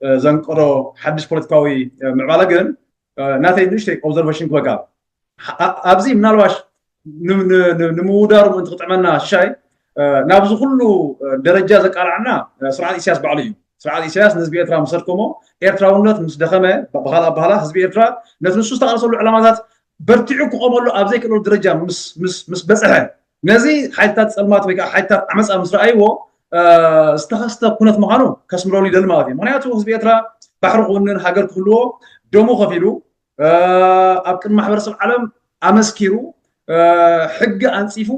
እ፣ ዘንቀዶ ሓድሽ ፖለቲካዊ እ፣ ምዕባለ ግን እ፣ ናተይ ንእሽተይ ኦብዘርቬሽን ክበካ። ኣ- ኣብዚ ምናልባሽ ን- ን- ን- ንምውዳሩ ምእንቲ ክጥዕመና ሽሻይ እ፣ ናብዚ ኩሉ እ፣ ደረጃ ዘቃልዓና እ፣ ስርዓት ኢሳያስ ባዕሉ እዩ። ስርዓት ኢሳያስ ንህዝቢ ኤርትራ ምስ ኣድከሞ፣ ኤርትራውነት ምስ ደኸመ፣ ብኻልእ ኣባህላ ህዝቢ ኤርትራ ነቲ ንሱ ዝተቓለሰሉ ዕላማታት በርቲዑ ክቆመሉ ኣብ ዘይክእለሉ ደረጃ ምስ ምስ ምስ በጽሐ፣ ነዚ ሓይልታት ጸልማት ወይ ከዓ ሓይልታት ዓመጻ ምስ ረኣይዎ ዝተኸስተ ኩነት ምዃኑ ከስምረሉ ይደሊ ማለት እዩ። ምክንያቱ ህዝቢ ኤርትራ ባሕሪ ክውንን ሃገር ክህልዎ ደሙ ከፊሉ ኣብ ቅድሚ ማሕበረሰብ ዓለም ኣመስኪሩ ሕጊ ኣንጺፉ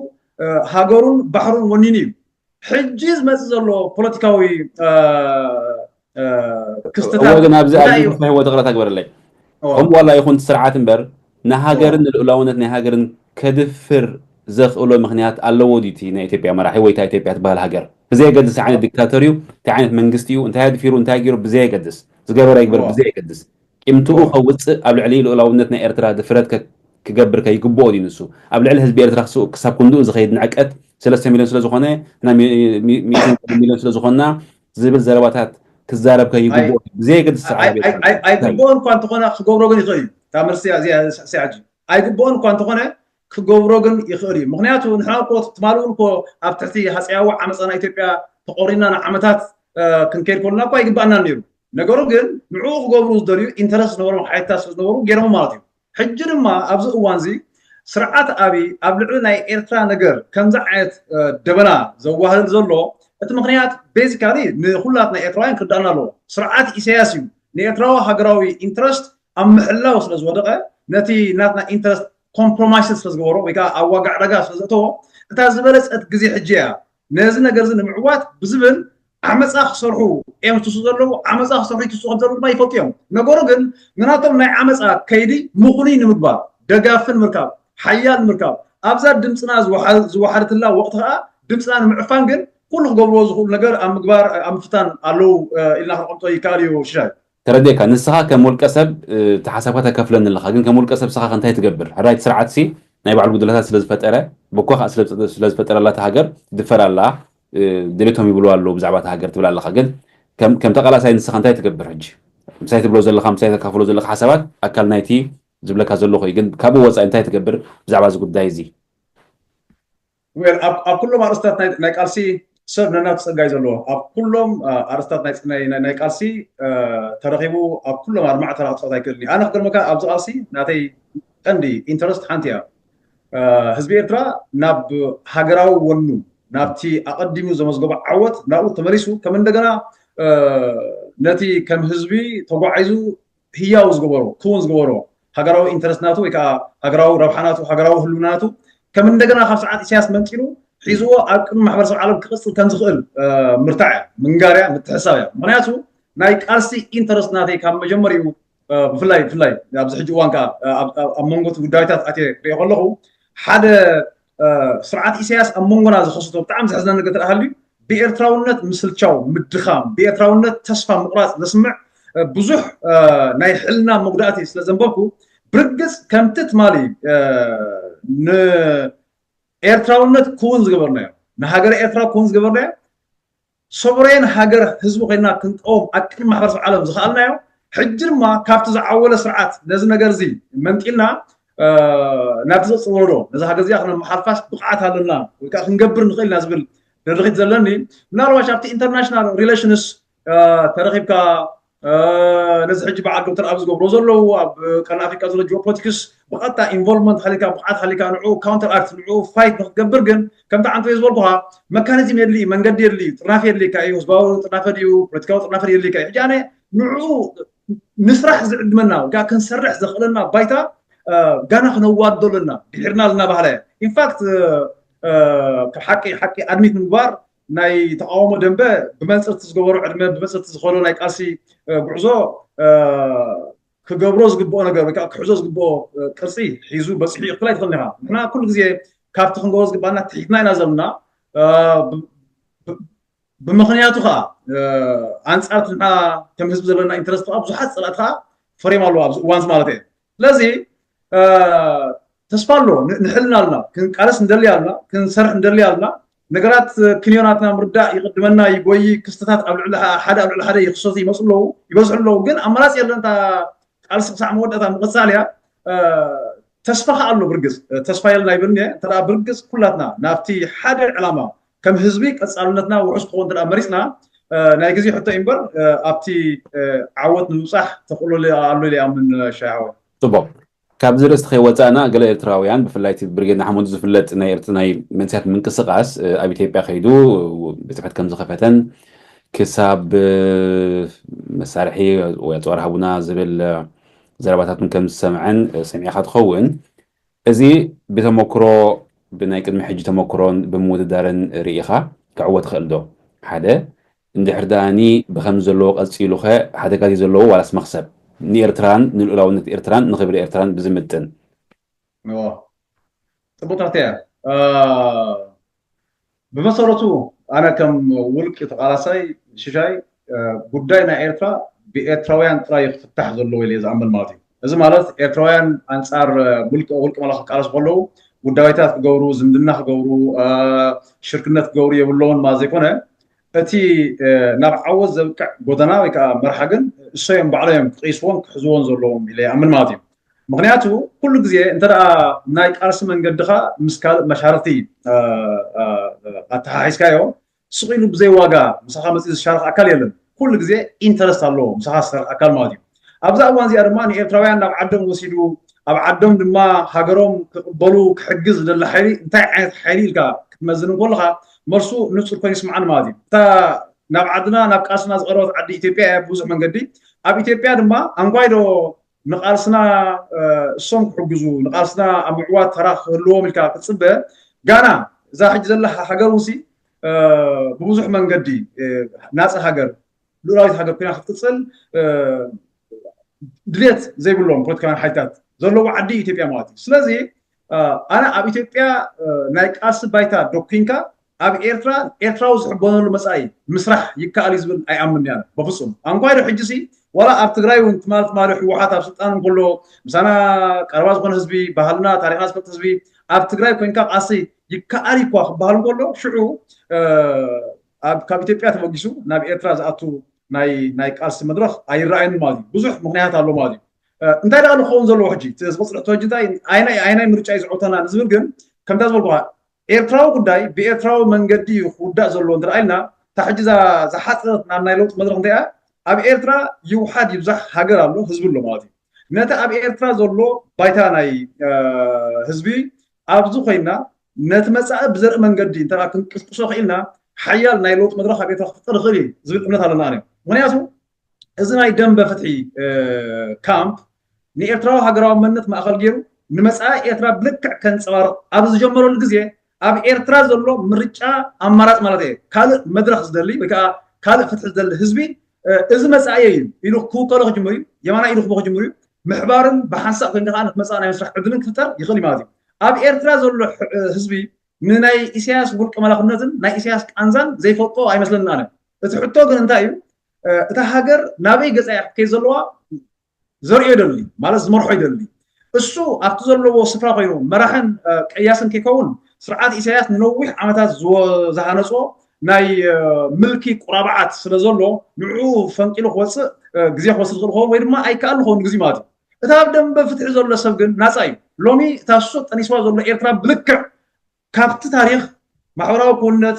ሃገሩን ባሕሩን ወኒኑ እዩ። ሕጂ ዝመጽእ ዘሎ ፖለቲካዊ ክስተታት ግን ኣብዚ ኣብዚ ክፍሕዎ ትቕረታ ግበረለይ ከምኡ ዋላ ይኹን ስርዓት እምበር ንሃገርን ንልኡላውነት ናይ ሃገርን ከድፍር ዘኽእሎ ምኽንያት ኣለዎ ድዩ እቲ ናይ ኢትዮጵያ መራሒ ወይ እታ ኢትዮጵያ ትበሃል ሃገር? ብዘየገድስ እንታይ ዓይነት ዲክታተር እዩ፣ እንታይ ዓይነት መንግስቲ እዩ፣ እንታይ ኣድፊሩ፣ እንታይ ገይሩ ብዘየገድስ፣ ዝገበረ ይግበር ብዘየገድስ፣ ቂምትኡ ከውፅእ ኣብ ልዕሊ ልኡላውነት ናይ ኤርትራ ድፍረት ክገብር ከይግብኦ ድዩ ንሱ? ኣብ ልዕሊ ህዝቢ ኤርትራ ክሳብ ክንድኡ ዝኸይድ ንዕቀት ሰለስተ ሚልዮን ስለዝኾነ፣ ሚልዮን ስለዝኾንና ዝብል ዘረባታት ክዛረብ ከይግብኦ ብዘየገድስ ኣይግብኦን እኳ እንተኾነ ክገብሮ ግን ይኽእል እዩ። እታ መልሲ እዚኣ ሕጂ ኣይግብኦን እኳ እንተኾነ ክገብሮ ግን ይኽእል እዩ። ምክንያቱ ንሕና እኮ ትማሊ እውን እኮ ኣብ ትሕቲ ሃፀያዊ ዓመፃ ናይ ኢትዮጵያ ተቆሪና ንዓመታት ክንከይድ ከሎና እኳ ይግባኣና ነይሩ። ነገሩ ግን ንዕኡ ክገብሩ ዝደልዩ ኢንተረስት ዝነበሮም ሓይልታት ስለዝነበሩ ገይሮም ማለት እዩ። ሕጂ ድማ ኣብዚ እዋን እዚ ስርዓት ኣብይ ኣብ ልዕሊ ናይ ኤርትራ ነገር ከምዚ ዓይነት ደበና ዘዋህልል ዘሎ እቲ ምክንያት ቤዚካሊ ንኩላትና ኤርትራውያን ክርዳእና ኣለዎ። ስርዓት ኢሳያስ እዩ ንኤርትራዊ ሃገራዊ ኢንተረስት ኣብ ምሕላው ስለዝወደቐ ነቲ ናትና ኢንተረስት ኮምፕሮማይስ ስለዝገበሮ ወይ ከዓ ኣብ ዋጋ ዕዳጋ ስለዘእተዎ እታ ዝበለፀት ግዜ ሕጂ እያ ነዚ ነገር እዚ ንምዕዋት ብዝብል ዓመፃ ክሰርሑ እዮም ዝትስኡ ዘለዉ። ዓመፃ ክሰርሑ ይትስኡ ከም ዘለዉ ድማ ይፈልጡ እዮም። ነገሩ ግን ንናቶም ናይ ዓመፃ ከይዲ ምኹኑይ ንምግባር ደጋፊ ንምርካብ ሓያል ንምርካብ ኣብዛ ድምፅና ዝወሓደትላ ወቕቲ ከዓ ድምፅና ንምዕፋን ግን ኩሉ ክገብርዎ ዝኽእሉ ነገር ኣብ ምግባር ኣብ ምፍታን ኣለዉ ኢልና ክንቐምጦ ይከኣል እዩ ሽሻይ። ተረዲእካ። ንስኻ ከም ውልቀ ሰብ እቲ ሓሳብካ ተከፍለኒ ኣለኻ፣ ግን ከም ውልቀ ሰብ ስኻ እንታይ ትገብር? ሕራይ እቲ ስርዓትሲ ናይ ባዕሉ ጉድለታት ስለዝፈጠረ ብኳ ከዓ ስለዝፈጠረላ እታ ሃገር ትድፈር ኣላ፣ ድሌቶም ይብሉ ኣለዉ ብዛዕባ እታ ሃገር ትብል ኣለኻ። ግን ከም ተቃላሳይ ንስኻ እንታይ ትገብር ሕጂ? ምሳይ ትብሎ ዘለኻ ምሳይ ተካፍሎ ዘለኻ ሓሳባት ኣካል ናይቲ ዝብለካ ዘለኹ እዩ። ግን ካብኡ ወፃኢ እንታይ ትገብር ብዛዕባ እዚ ጉዳይ እዚ? ዌል ኣብ ኣብ ኩሎም ኣርእስታት ናይ ናይ ቃልሲ ሰብ ነናቱ ጸጋ እዩ ዘለዎ። ኣብ ኩሎም ኣርእስታት ናይ ናይ ናይ ቃልሲ ተረኺቡ ኣብ ኩሎም ኣድማዕ ተራ ክጻወት ኣይክእልን እዩ። ኣነ ክገርመካ ኣብዚ ቃልሲ ናተይ ቀንዲ ኢንተረስት ሓንቲ እያ። ህዝቢ ኤርትራ ናብ ሃገራዊ ወኑ ናብቲ ኣቐዲሙ ዘመዝገቦ ዓወት ናብኡ ተመሊሱ ከም እንደገና ነቲ ከም ህዝቢ ተጓዒዙ ህያው ዝገበሮ ክውን ዝገበሮ ሃገራዊ ኢንተረስት ናቱ ወይ ከዓ ሃገራዊ ረብሓ ናቱ ሃገራዊ ህልውና ናቱ ከም እንደገና ካብ ስርዓት ኢሳያስ መንጢሉ ሒዝዎ ኣብ ቅድሚ ማሕበረሰብ ዓለም ክቕፅል ከም ዝኽእል ምርታዕ እያ ምንጋር እያ ምትሕሳብ እያ። ምክንያቱ ናይ ቃልሲ ኢንተረስት ናተይ ካብ መጀመሪኡ ብፍላይ ብፍላይ ኣብዚ ሕጂ እዋን ከዓ ኣብ መንጎ እቲ ጉዳይታት ኣትየ ክሪኦ ከለኹ ሓደ ስርዓት ኢሳያስ ኣብ መንጎና ዝኸሰቶ ብጣዕሚ ዘሕዝነኒ ነገር ተደኣ ሃልዩ ብኤርትራውነት ምስልቻው፣ ምድኻም፣ ብኤርትራውነት ተስፋ ምቑራጽ ዘስምዕ ብዙሕ ናይ ሕልና መጉዳእቲ ስለ ዘንበብኩ ብርግጽ ከምቲ ትማሊ ንኤርትራውነት ክውን ዝገበርናዮ ንሃገረ ኤርትራ ክውን ዝገበርናዮ ሶቨሬን ሃገር ህዝቢ ኮይና ክንቀውም ኣብ ቅድሚ ማሕበረሰብ ዓለም ዝኸኣልናዮ ሕጂ ድማ ካብቲ ዝዓወለ ስርዓት ነዚ ነገር እዚ መንጢልና ናብቲ ዘፅእ ወለዶ ነዚ ሃገር እዚኣ ክነመሓልፋስ ብቕዓት ኣለና ወይ ከዓ ክንገብር ንኽእል ኢና ዝብል ንርኺት ዘለኒ ምናልባሽ ኣብቲ ኢንተርናሽናል ሪሌሽንስ ተረኺብካ ነዚ ሕጂ በዓል ዶክተር ኣብ ዝገብሮ ዘለዉ ኣብ ቀርኒ ኣፍሪካ ዘሎ ጂኦፖለቲክስ ብቐጥታ ኢንቮልቭመንት ሃሊካ ብቕዓት ሃሊካ ንዑ ካውንተር ኣክት ንዑ ፋይት ንክትገብር ግን ከምቲ ዓንተወይ ዝበልኩኻ መካኒዝም የድሊ መንገዲ የድሊ ጥርናፊ የድሊካ እዩ ህዝባዊ ጥርናፈ ድዩ ፖለቲካዊ ጥርናፈ የድሊካ እዩ ሕጂ ኣነ ንዑ ንስራሕ ዝዕድመና ወይ ከዓ ክንሰርሕ ዘኽእለና ባይታ ጋና ክነዋዶ ኣለና ድሒርና ኣለና ባህላ እያ ኢንፋክት ሓቂ ሓቂ ኣድሚት ንምግባር ናይ ተቃውሞ ደንበ ብመንፅርቲ ዝገበሮ ዕድመ ብመንፅርቲ ዝኸዶ ናይ ቃልሲ ጉዕዞ ክገብሮ ዝግብኦ ነገር ወይ ከዓ ክሕዞ ዝግብኦ ቅርፂ ሒዙ በፂሑ እዩ ክትብል ኣይትኽእልን ኢኻ። ንሕና ኩሉ ግዜ ካብቲ ክንገብሮ ዝግባኣና ትሒትና ኢና ዘለና። ብምኽንያቱ ከዓ ኣንፃር እቲ ንሕና ከም ህዝቢ ዘለና ኢንተረስት ከዓ ብዙሓት ፀላእቲ ከዓ ፈርዮም ኣለዉ ኣብዚ እዋንዚ ማለት እየ። ስለዚ ተስፋ ኣሎ። ንሕልና ኣልና፣ ክንቃለስ እንደሊ ኣልና፣ ክንሰርሕ እንደሊ ኣልና። ነገራት ክንዮ ናትና ምርዳእ ይቕድመና፣ ይጎይ። ክስተታት ኣብ ልዕሊ ሓደ ኣብ ልዕሊ ሓደ ይኽሰቱ ይመፁ ኣለዉ፣ ይበዝሑ ኣለዉ። ግን ኣማራፂ የለን። እታ ቃልሲ ክሳዕ መወዳእታ ምቕፃል እያ። ተስፋ ከዓ ኣሎ ብርግፅ። ተስፋ የለን ኣይብልን እየ። እንተ ብርግፅ ኩላትና ናብቲ ሓደ ዕላማ ከም ህዝቢ ቀፃልነትና ውሑስ ክኸውን እንተ መሪፅና፣ ናይ ግዜ ሕቶ እዩ እምበር፣ ኣብቲ ዓወት ንምብፃሕ ተኽእሎ ኣሎ ኢለ ይኣምን። ሻሃወ ፅቡቅ። ካብዚ ርእስቲ ከይወፃእና፣ ገለ ኤርትራውያን፣ ብፍላይ እቲ ብርጌድ ንሓመዱ ዝፍለጥ ናይ ኤርት ናይ መንእሰያት ምንቅስቃስ ኣብ ኢትዮጵያ ከይዱ ቤት ጽሕፈት ከም ዝኸፈተን ክሳብ መሳርሒ ወይ ኣጽዋር ሃቡና ዝብል ዘረባታትን ከም ዝሰምዐን ሰሚዕኻ ትኸውን። እዚ ብተመክሮ፣ ብናይ ቅድሚ ሕጂ ተመክሮን ብምውድዳርን ርኢኻ ክዕወት ይኽእል ዶ? ሓደ። እንድሕር ደኣኒ ብኸምዚ ዘለዎ ቀጺሉኸ ሓደጋት እዩ ዘለዎ ዋላስ መኽሰብ ንኤርትራን ንልኡላውነት ኤርትራን ንኽብሪ ኤርትራን ብዝምጥን? ጽቡቅ ተርትያ። ብመሰረቱ ኣነ ከም ውልቂ ተቃላሳይ ሽሻይ ጉዳይ ናይ ኤርትራ ብኤርትራውያን ጥራይ ክፍታሕ ዘለዎ ኢለ ዝኣምን ማለት እዩ። እዚ ማለት ኤርትራውያን ኣንጻር ውልቂ ውልቂ መላ ክቃለሱ ከለዉ ጉዳይታት ክገብሩ፣ ዝምድና ክገብሩ፣ ሽርክነት ክገብሩ የብለውን ማለት ዘይኮነ፣ እቲ ናብ ዓወት ዘብቅዕ ጎደና ወይ ከዓ መርሓ ግን እሶዮም ባዕሎም እዮም ክቕይስዎን ክሕዝዎን ዘለዎም ኢለ ይኣምን ማለት እዩ። ምክንያቱ ኩሉ ግዜ እንተ ደኣ ናይ ቃልሲ መንገድኻ ምስ ካልእ መሻርክቲ ኣተሓሒዝካዮ፣ ስቕ ኢሉ ብዘይ ዋጋ ምሳኻ መፂኡ ዝሻርኽ ኣካል የለን። ኩሉ ግዜ ኢንተረስት ኣለዎ ምሳኻ ዝሰርሕ ኣካል ማለት እዩ። ኣብዛ እዋን እዚኣ ድማ ንኤርትራውያን ናብ ዓዶም ወሲዱ፣ ኣብ ዓዶም ድማ ሃገሮም ክቕበሉ ክሕግዝ ዝደሊ ሓይሊ እንታይ ዓይነት ሓይሊ ኢልካ ክትመዝን እንከለኻ፣ መልሱ ንጹር ኮይኑ ይስምዓኒ ማለት እዩ። እታ ናብ ዓድና ናብ ቃልስና ዝቐረበት ዓዲ ኢትዮጵያ እያ ብብዙሕ መንገዲ። ኣብ ኢትዮጵያ ድማ ኣንኳይዶ ንቃልስና እሶም ክሕግዙ፣ ንቃልስና ኣብ ምዕዋት ተራ ክህልዎም ኢልካ ክትጽበ፣ ጋና እዛ ሕጂ ዘላ ሃገር ውንሲ ብብዙሕ መንገዲ ናጽ ሃገር፣ ልኡላዊት ሃገር ኮይና ክትቅጽል ድልየት ዘይብሎም ፖለቲካውያን ሓይልታት ዘለዎ ዓዲ ኢትዮጵያ ማለት እዩ። ስለዚ ኣነ ኣብ ኢትዮጵያ ናይ ቃልሲ ባይታ ዶኪንካ ኣብ ኤርትራ ኤርትራዊ ዝሕበነሉ መጻኢ ምስራሕ ይከኣል እዩ ዝብል ኣይኣምን እያ በፍጹም። ኣንኳይ ዶ ሕጂ ሲ ዋላ ኣብ ትግራይ እውን ትማል ትማሊ ህወሓት ኣብ ስልጣን እንከሎ ምሳና ቀረባ ዝኾነ ህዝቢ፣ ባህልና፣ ታሪኽና ዝፈልጥ ህዝቢ ኣብ ትግራይ ኮይንካ ቃልሲ ይከኣል እኳ ክበሃል እንከሎ ሽዑ ኣብ ካብ ኢትዮጵያ ተበጊሱ ናብ ኤርትራ ዝኣቱ ናይ ናይ ቃልሲ መድረኽ ኣይረኣየኒ ማለት እዩ። ብዙሕ ምክንያት ኣሎ ማለት እዩ። እንታይ ደኣ ንኸውን ዘለዎ ሕጂ እቲ ዝቕፅል ሕቶ ሕጂ እንታይ ኣይናይ ኣይናይ ምርጫ እዩ ዝዕውተና ንዝብል ግን ከምታ ዝበልኩኻ ኤርትራዊ ጉዳይ ብኤርትራዊ መንገዲ እዩ ክውዳእ ዘለዎ እንተ ኢልና እታ ሕጂ ዝሓፀረት ናብ ናይ ለውጢ መድረክ እንታይ ኣብ ኤርትራ ይውሓድ ይብዛሕ ሃገር ኣሎ ህዝቢ ኣሎ ማለት እዩ። ነቲ ኣብ ኤርትራ ዘሎ ባይታ ናይ ህዝቢ ኣብዚ ኮይና ነቲ መፃኢ ብዘርኢ መንገዲ እንተ ክንቅስቅሶ ክኢልና ሓያል ናይ ለውጢ መድረክ ኣብ ኤርትራ ክፍጠር ይኽእል እዩ ዝብል እምነት ኣለና። ምክንያቱ እዚ ናይ ደንበ ፍትሒ ካምፕ ንኤርትራዊ ሃገራዊ መንነት ማእኸል ገይሩ ንመፃኢ ኤርትራ ብልክዕ ከንፀባርቕ ኣብ ዝጀመረሉ ግዜ ኣብ ኤርትራ ዘሎ ምርጫ ኣማራፂ ማለት እየ ካልእ መድረክ ዝደሊ ወይ ከዓ ካልእ ፍትሒ ዝደሊ ህዝቢ እዚ መፃኢ እዩ ኢሉ ክውከሎ ክጅምር እዩ። የማና ኢሉ ክቦ ክጅምር እዩ። ምሕባርን ብሓንሳእ ኮይኑ ከዓ ነቲ መፃኢ ናይ ምስራሕ ዕድልን ክፍጠር ይኽእል እዩ ማለት እዩ። ኣብ ኤርትራ ዘሎ ህዝቢ ንናይ ኢሳያስ ውልቂ መላኽነትን ናይ ኢሳያስ ቃንዛን ዘይፈልጦ ኣይመስለንን ኣነ። እቲ ሕቶ ግን እንታይ እዩ? እታ ሃገር ናበይ ገፃ እያ ክትከይድ ዘለዋ ዘርእዮ ይደሊ ማለት ዝመርሖ ይደሊ። እሱ ኣብቲ ዘለዎ ስፍራ ኮይኑ መራሕን ቀያስን ከይከውን ስርዓት ኢሳያስ ንነዊሕ ዓመታት ዝሃነፆ ናይ ምልኪ ቁራብዓት ስለ ዘሎ ንዕኡ ፈንቂሉ ክወፅእ ግዜ ክወስድ ዝኽእል ክኸውን ወይ ድማ ኣይከኣል ክኸውን ግዜ ማለት እዩ። እቲ ኣብ ደንበ ፍትሒ ዘሎ ሰብ ግን ናፃ እዩ። ሎሚ እታ እሱ ጠኒስዋ ዘሎ ኤርትራ ብልክዕ ካብቲ ታሪክ ማሕበራዊ ክውንነት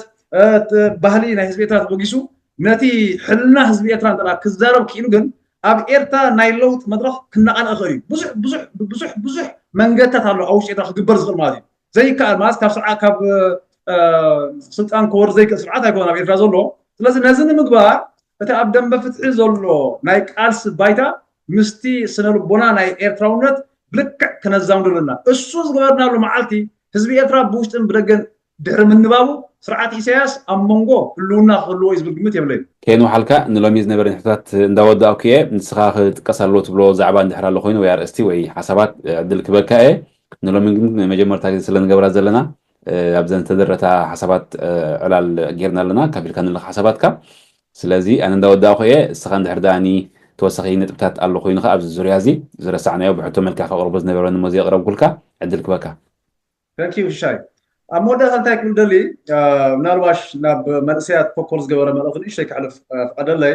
ባህሊ ናይ ህዝቢ ኤርትራ ተበጊሱ ነቲ ሕልና ህዝቢ ኤርትራ እንተ ክዛረብ ክኢሉ ግን ኣብ ኤርትራ ናይ ለውጥ መድረክ ክነቃነቅ ይኽእል እዩ። ብዙሕ ብዙሕ ብዙሕ ብዙሕ መንገድታት ኣሎ ኣብ ውሽጢ ኤርትራ ክግበር ዝኽእል ማለት እዩ። ዘይከኣል ማለት ካብ ስርዓት ካብ ስልጣን ክወርድ ዘይክእል ስርዓት ኣይኮነን ኣብ ኤርትራ ዘሎ። ስለዚ ነዚ ንምግባር እቲ ኣብ ደንበ ፍትሒ ዘሎ ናይ ቃልሲ ባይታ ምስቲ ስነ ልቦና ናይ ኤርትራውነት ብልክዕ ክነዛምዶ ኣለና። እሱ ዝገበርናሉ መዓልቲ ህዝቢ ኤርትራ ብውሽጥን ብደገን ድሕሪ ምንባቡ ስርዓት ኢሳያስ ኣብ መንጎ ህልውና ክህልዎ እዩ ዝብል ግምት የብለይን። ከየንውሓልካ ንሎሚ ዝነበረ ንሕቶታት እንዳወዳእኩ እየ። ንስኻ ክጥቀስ ኣለዎ ትብሎ ዛዕባ እንድሕር ኣሎ ኮይኑ ወይ ኣርእስቲ ወይ ሓሳባት ዕድል ክበካ እየ። ንሎሚ ግን መጀመርታ ግዜ ስለ ንገብራ ዘለና ኣብዘን ዝተደረታ ሓሳባት ዕላል ጌርና ኣለና። ካብ ኢልካ ንለካ ሓሳባትካ ስለዚ ኣነ እንዳወዳእኩ እየ። እስኻ እንድሕር ደኣኒ ተወሳኺ ነጥብታት ኣሎ ኮይኑ ከኣ ኣብዚ ዙርያ እዚ ዝረሳዕናዮ ብሕቶ መልክዕ ከቕርቦ ዝነበረኒ እሞ ዘየቕረብኩልካ ዕድል ክበካ። Thank you ሽሻይ። ኣብ መወዳእታ እንታይ ክብል ደሊ፣ ምናልባሽ ናብ መንእሰያት ተኮር ዝገበረ መልእኽቲ ንእሽተይ ከሕልፍ ፍቐደለይ።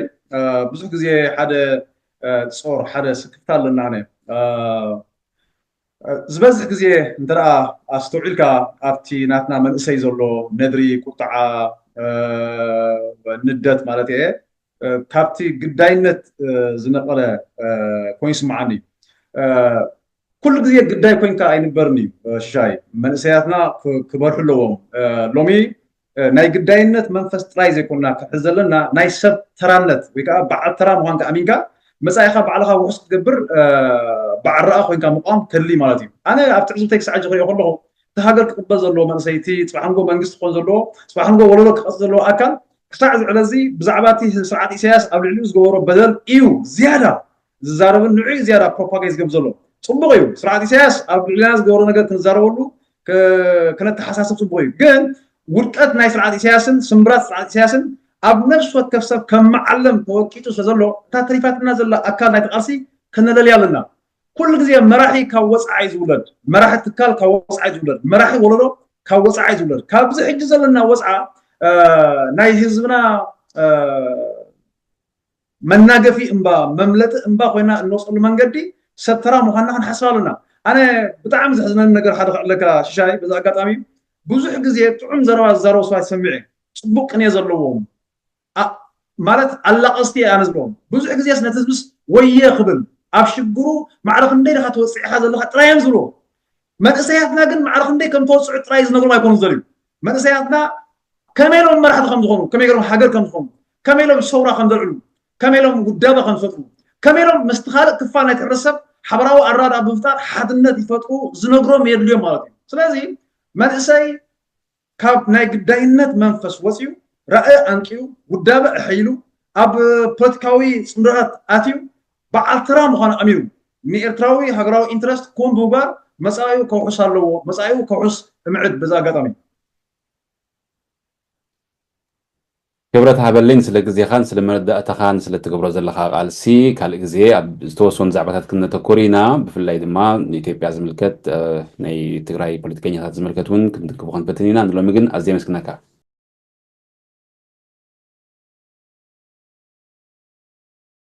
ብዙሕ ግዜ ሓደ ጾር፣ ሓደ ስክፍታ ኣለና። ኣነ ዝበዝሕ ግዜ እንተ ኣስተውዒልካ ኣብቲ ናትና መንእሰይ ዘሎ ነድሪ፣ ቁጥዓ፣ ንደት ማለት እየ፣ ካብቲ ግዳይነት ዝነቐለ ኮይኑ ይስምዓኒ። ኩሉ ግዜ ግዳይ ኮይንካ ኣይንበርን እዩ ሽሻይ። መንእሰያትና ክበርሑ ኣለዎም። ሎሚ ናይ ግዳይነት መንፈስ ጥራይ ዘይኮንና ክሕዝ ዘለና፣ ናይ ሰብ ተራነት ወይ ከዓ በዓል ተራ ምዃንካ ኣሚንካ መጻኢኻ ባዕልኻ ውሑስ ክትገብር በዓል ረኣ ኮይንካ ምቋም ከድሊ ማለት እዩ። ኣነ ኣብ ትዕዝብተይ ክሳዕ ሕጂ ክሪኦ ከለኹ እቲ ሃገር ክቕበል ዘለዎ መንእሰይ፣ እቲ ጽባሕ ንጎ መንግስቲ ክኾን ዘለዎ፣ ጽባሕ ንጎ ወለዶ ክቐጽል ዘለዎ ኣካል ክሳዕ ዝዕለ እዚ ብዛዕባ እቲ ስርዓት ኢሳያስ ኣብ ልዕሊኡ ዝገበሮ በደል እዩ ዝያዳ ዝዛረብን ንዕኡ ዝያዳ ፕሮፓጋንዳ ዝገብር ዘሎ። ጽቡቕ እዩ፣ ስርዓት ኢሳያስ ኣብ ልዕሊና ዝገበሮ ነገር ክንዛረበሉ ክነተሓሳስብ ጽቡቕ እዩ። ግን ውድቀት ናይ ስርዓት ኢሳያስን ስምብራት ስርዓት ኢሳያስን ኣብ ነፍሲ ወከፍ ሰብ ከም መዓለም ተወቂጡ ስለ ዘሎ እታ ተሪፋትና ዘላ ኣካል ናይቲ ቃልሲ ከነለልያ ኣለና። ኩሉ ግዜ መራሒ ካብ ወፅዓ እዩ ዝውለድ። መራሒ ትካል ካብ ወፅዓ እዩ ዝውለድ። መራሒ ወለዶ ካብ ወፅዓ እዩ ዝውለድ። ካብዚ ሕጂ ዘለና ወፅዓ ናይ ህዝብና መናገፊ እምባ፣ መምለጢ እምባ ኮይና እንወፀሉ መንገዲ ሰብ ተራ ምዃንና ክንሓስብ ኣለና። ኣነ ብጣዕሚ ዘሕዝነኒ ነገር ሓደ ክዕለካ ሽሻይ፣ በዚ ኣጋጣሚ ብዙሕ ግዜ ጥዑም ዘረባ ዝዛረቡ ሰባት ይሰምዕ እየ። ፅቡቅ ቅኔ ዘለዎም ማለት ኣላቀስቲ እየ ኣነ ዝብሎም። ብዙሕ ግዜስ ነቲ ህዝብስ ወየ ክብል ኣብ ሽግሩ ማዕረ ክንደይ ዲኻ ተወፂዕኻ ዘለኻ ጥራይ እዮም ዝብልዎ። መንእሰያትና ግን ማዕረ ክንደይ ከም ተወፅዑ ጥራይ ዝነግሮም ኣይኮኑን ዝደልዩ። መንእሰያትና ከመይ ኢሎም መራሕቲ ከም ዝኾኑ፣ ከመይ ገይሮም ሃገር ከም ዝኾኑ፣ ከመይ ኢሎም ሰውራ ከም ዘልዕሉ፣ ከመይ ኢሎም ውዳበ ከም ዝፈጥሩ፣ ከመይ ኢሎም ምስቲ ካልእ ክፋል ናይቲ ሕብረተሰብ ሓበራዊ ኣረዳድኣ ብምፍጣር ሓድነት ይፈጥሩ ዝነግሮም የድልዮም ማለት እዩ። ስለዚ መንእሰይ ካብ ናይ ግዳይነት መንፈስ ወፂኡ ራእይ ኣንቂዩ ውዳበ ኣሐይሉ ኣብ ፖለቲካዊ ፅምዶታት ኣትዩ በዓል ተራ ምዃኑ ኣሚኑ ንኤርትራዊ ሃገራዊ ኢንትረስት ክውን ብምግባር መፃኢኡ ከውሕስ ኣለዎ። መፃኢኡ ከውሕስ እምዕድ በዚ ኣጋጣሚ። ክብረት ሃበለይ ስለ ግዜኻን ስለ መረዳእታኻን ስለ ትገብሮ ዘለኻ ቃልሲ። ካልእ ግዜ ኣብ ዝተወሰኑ ዛዕባታት ክነተኩር ኢና። ብፍላይ ድማ ንኢትዮጵያ ዝምልከት ናይ ትግራይ ፖለቲከኛታት ዝምልከት እውን ክንትንክፎ ክንፈትን ኢና። ንሎሚ ግን ኣዝየ የመስግነካ።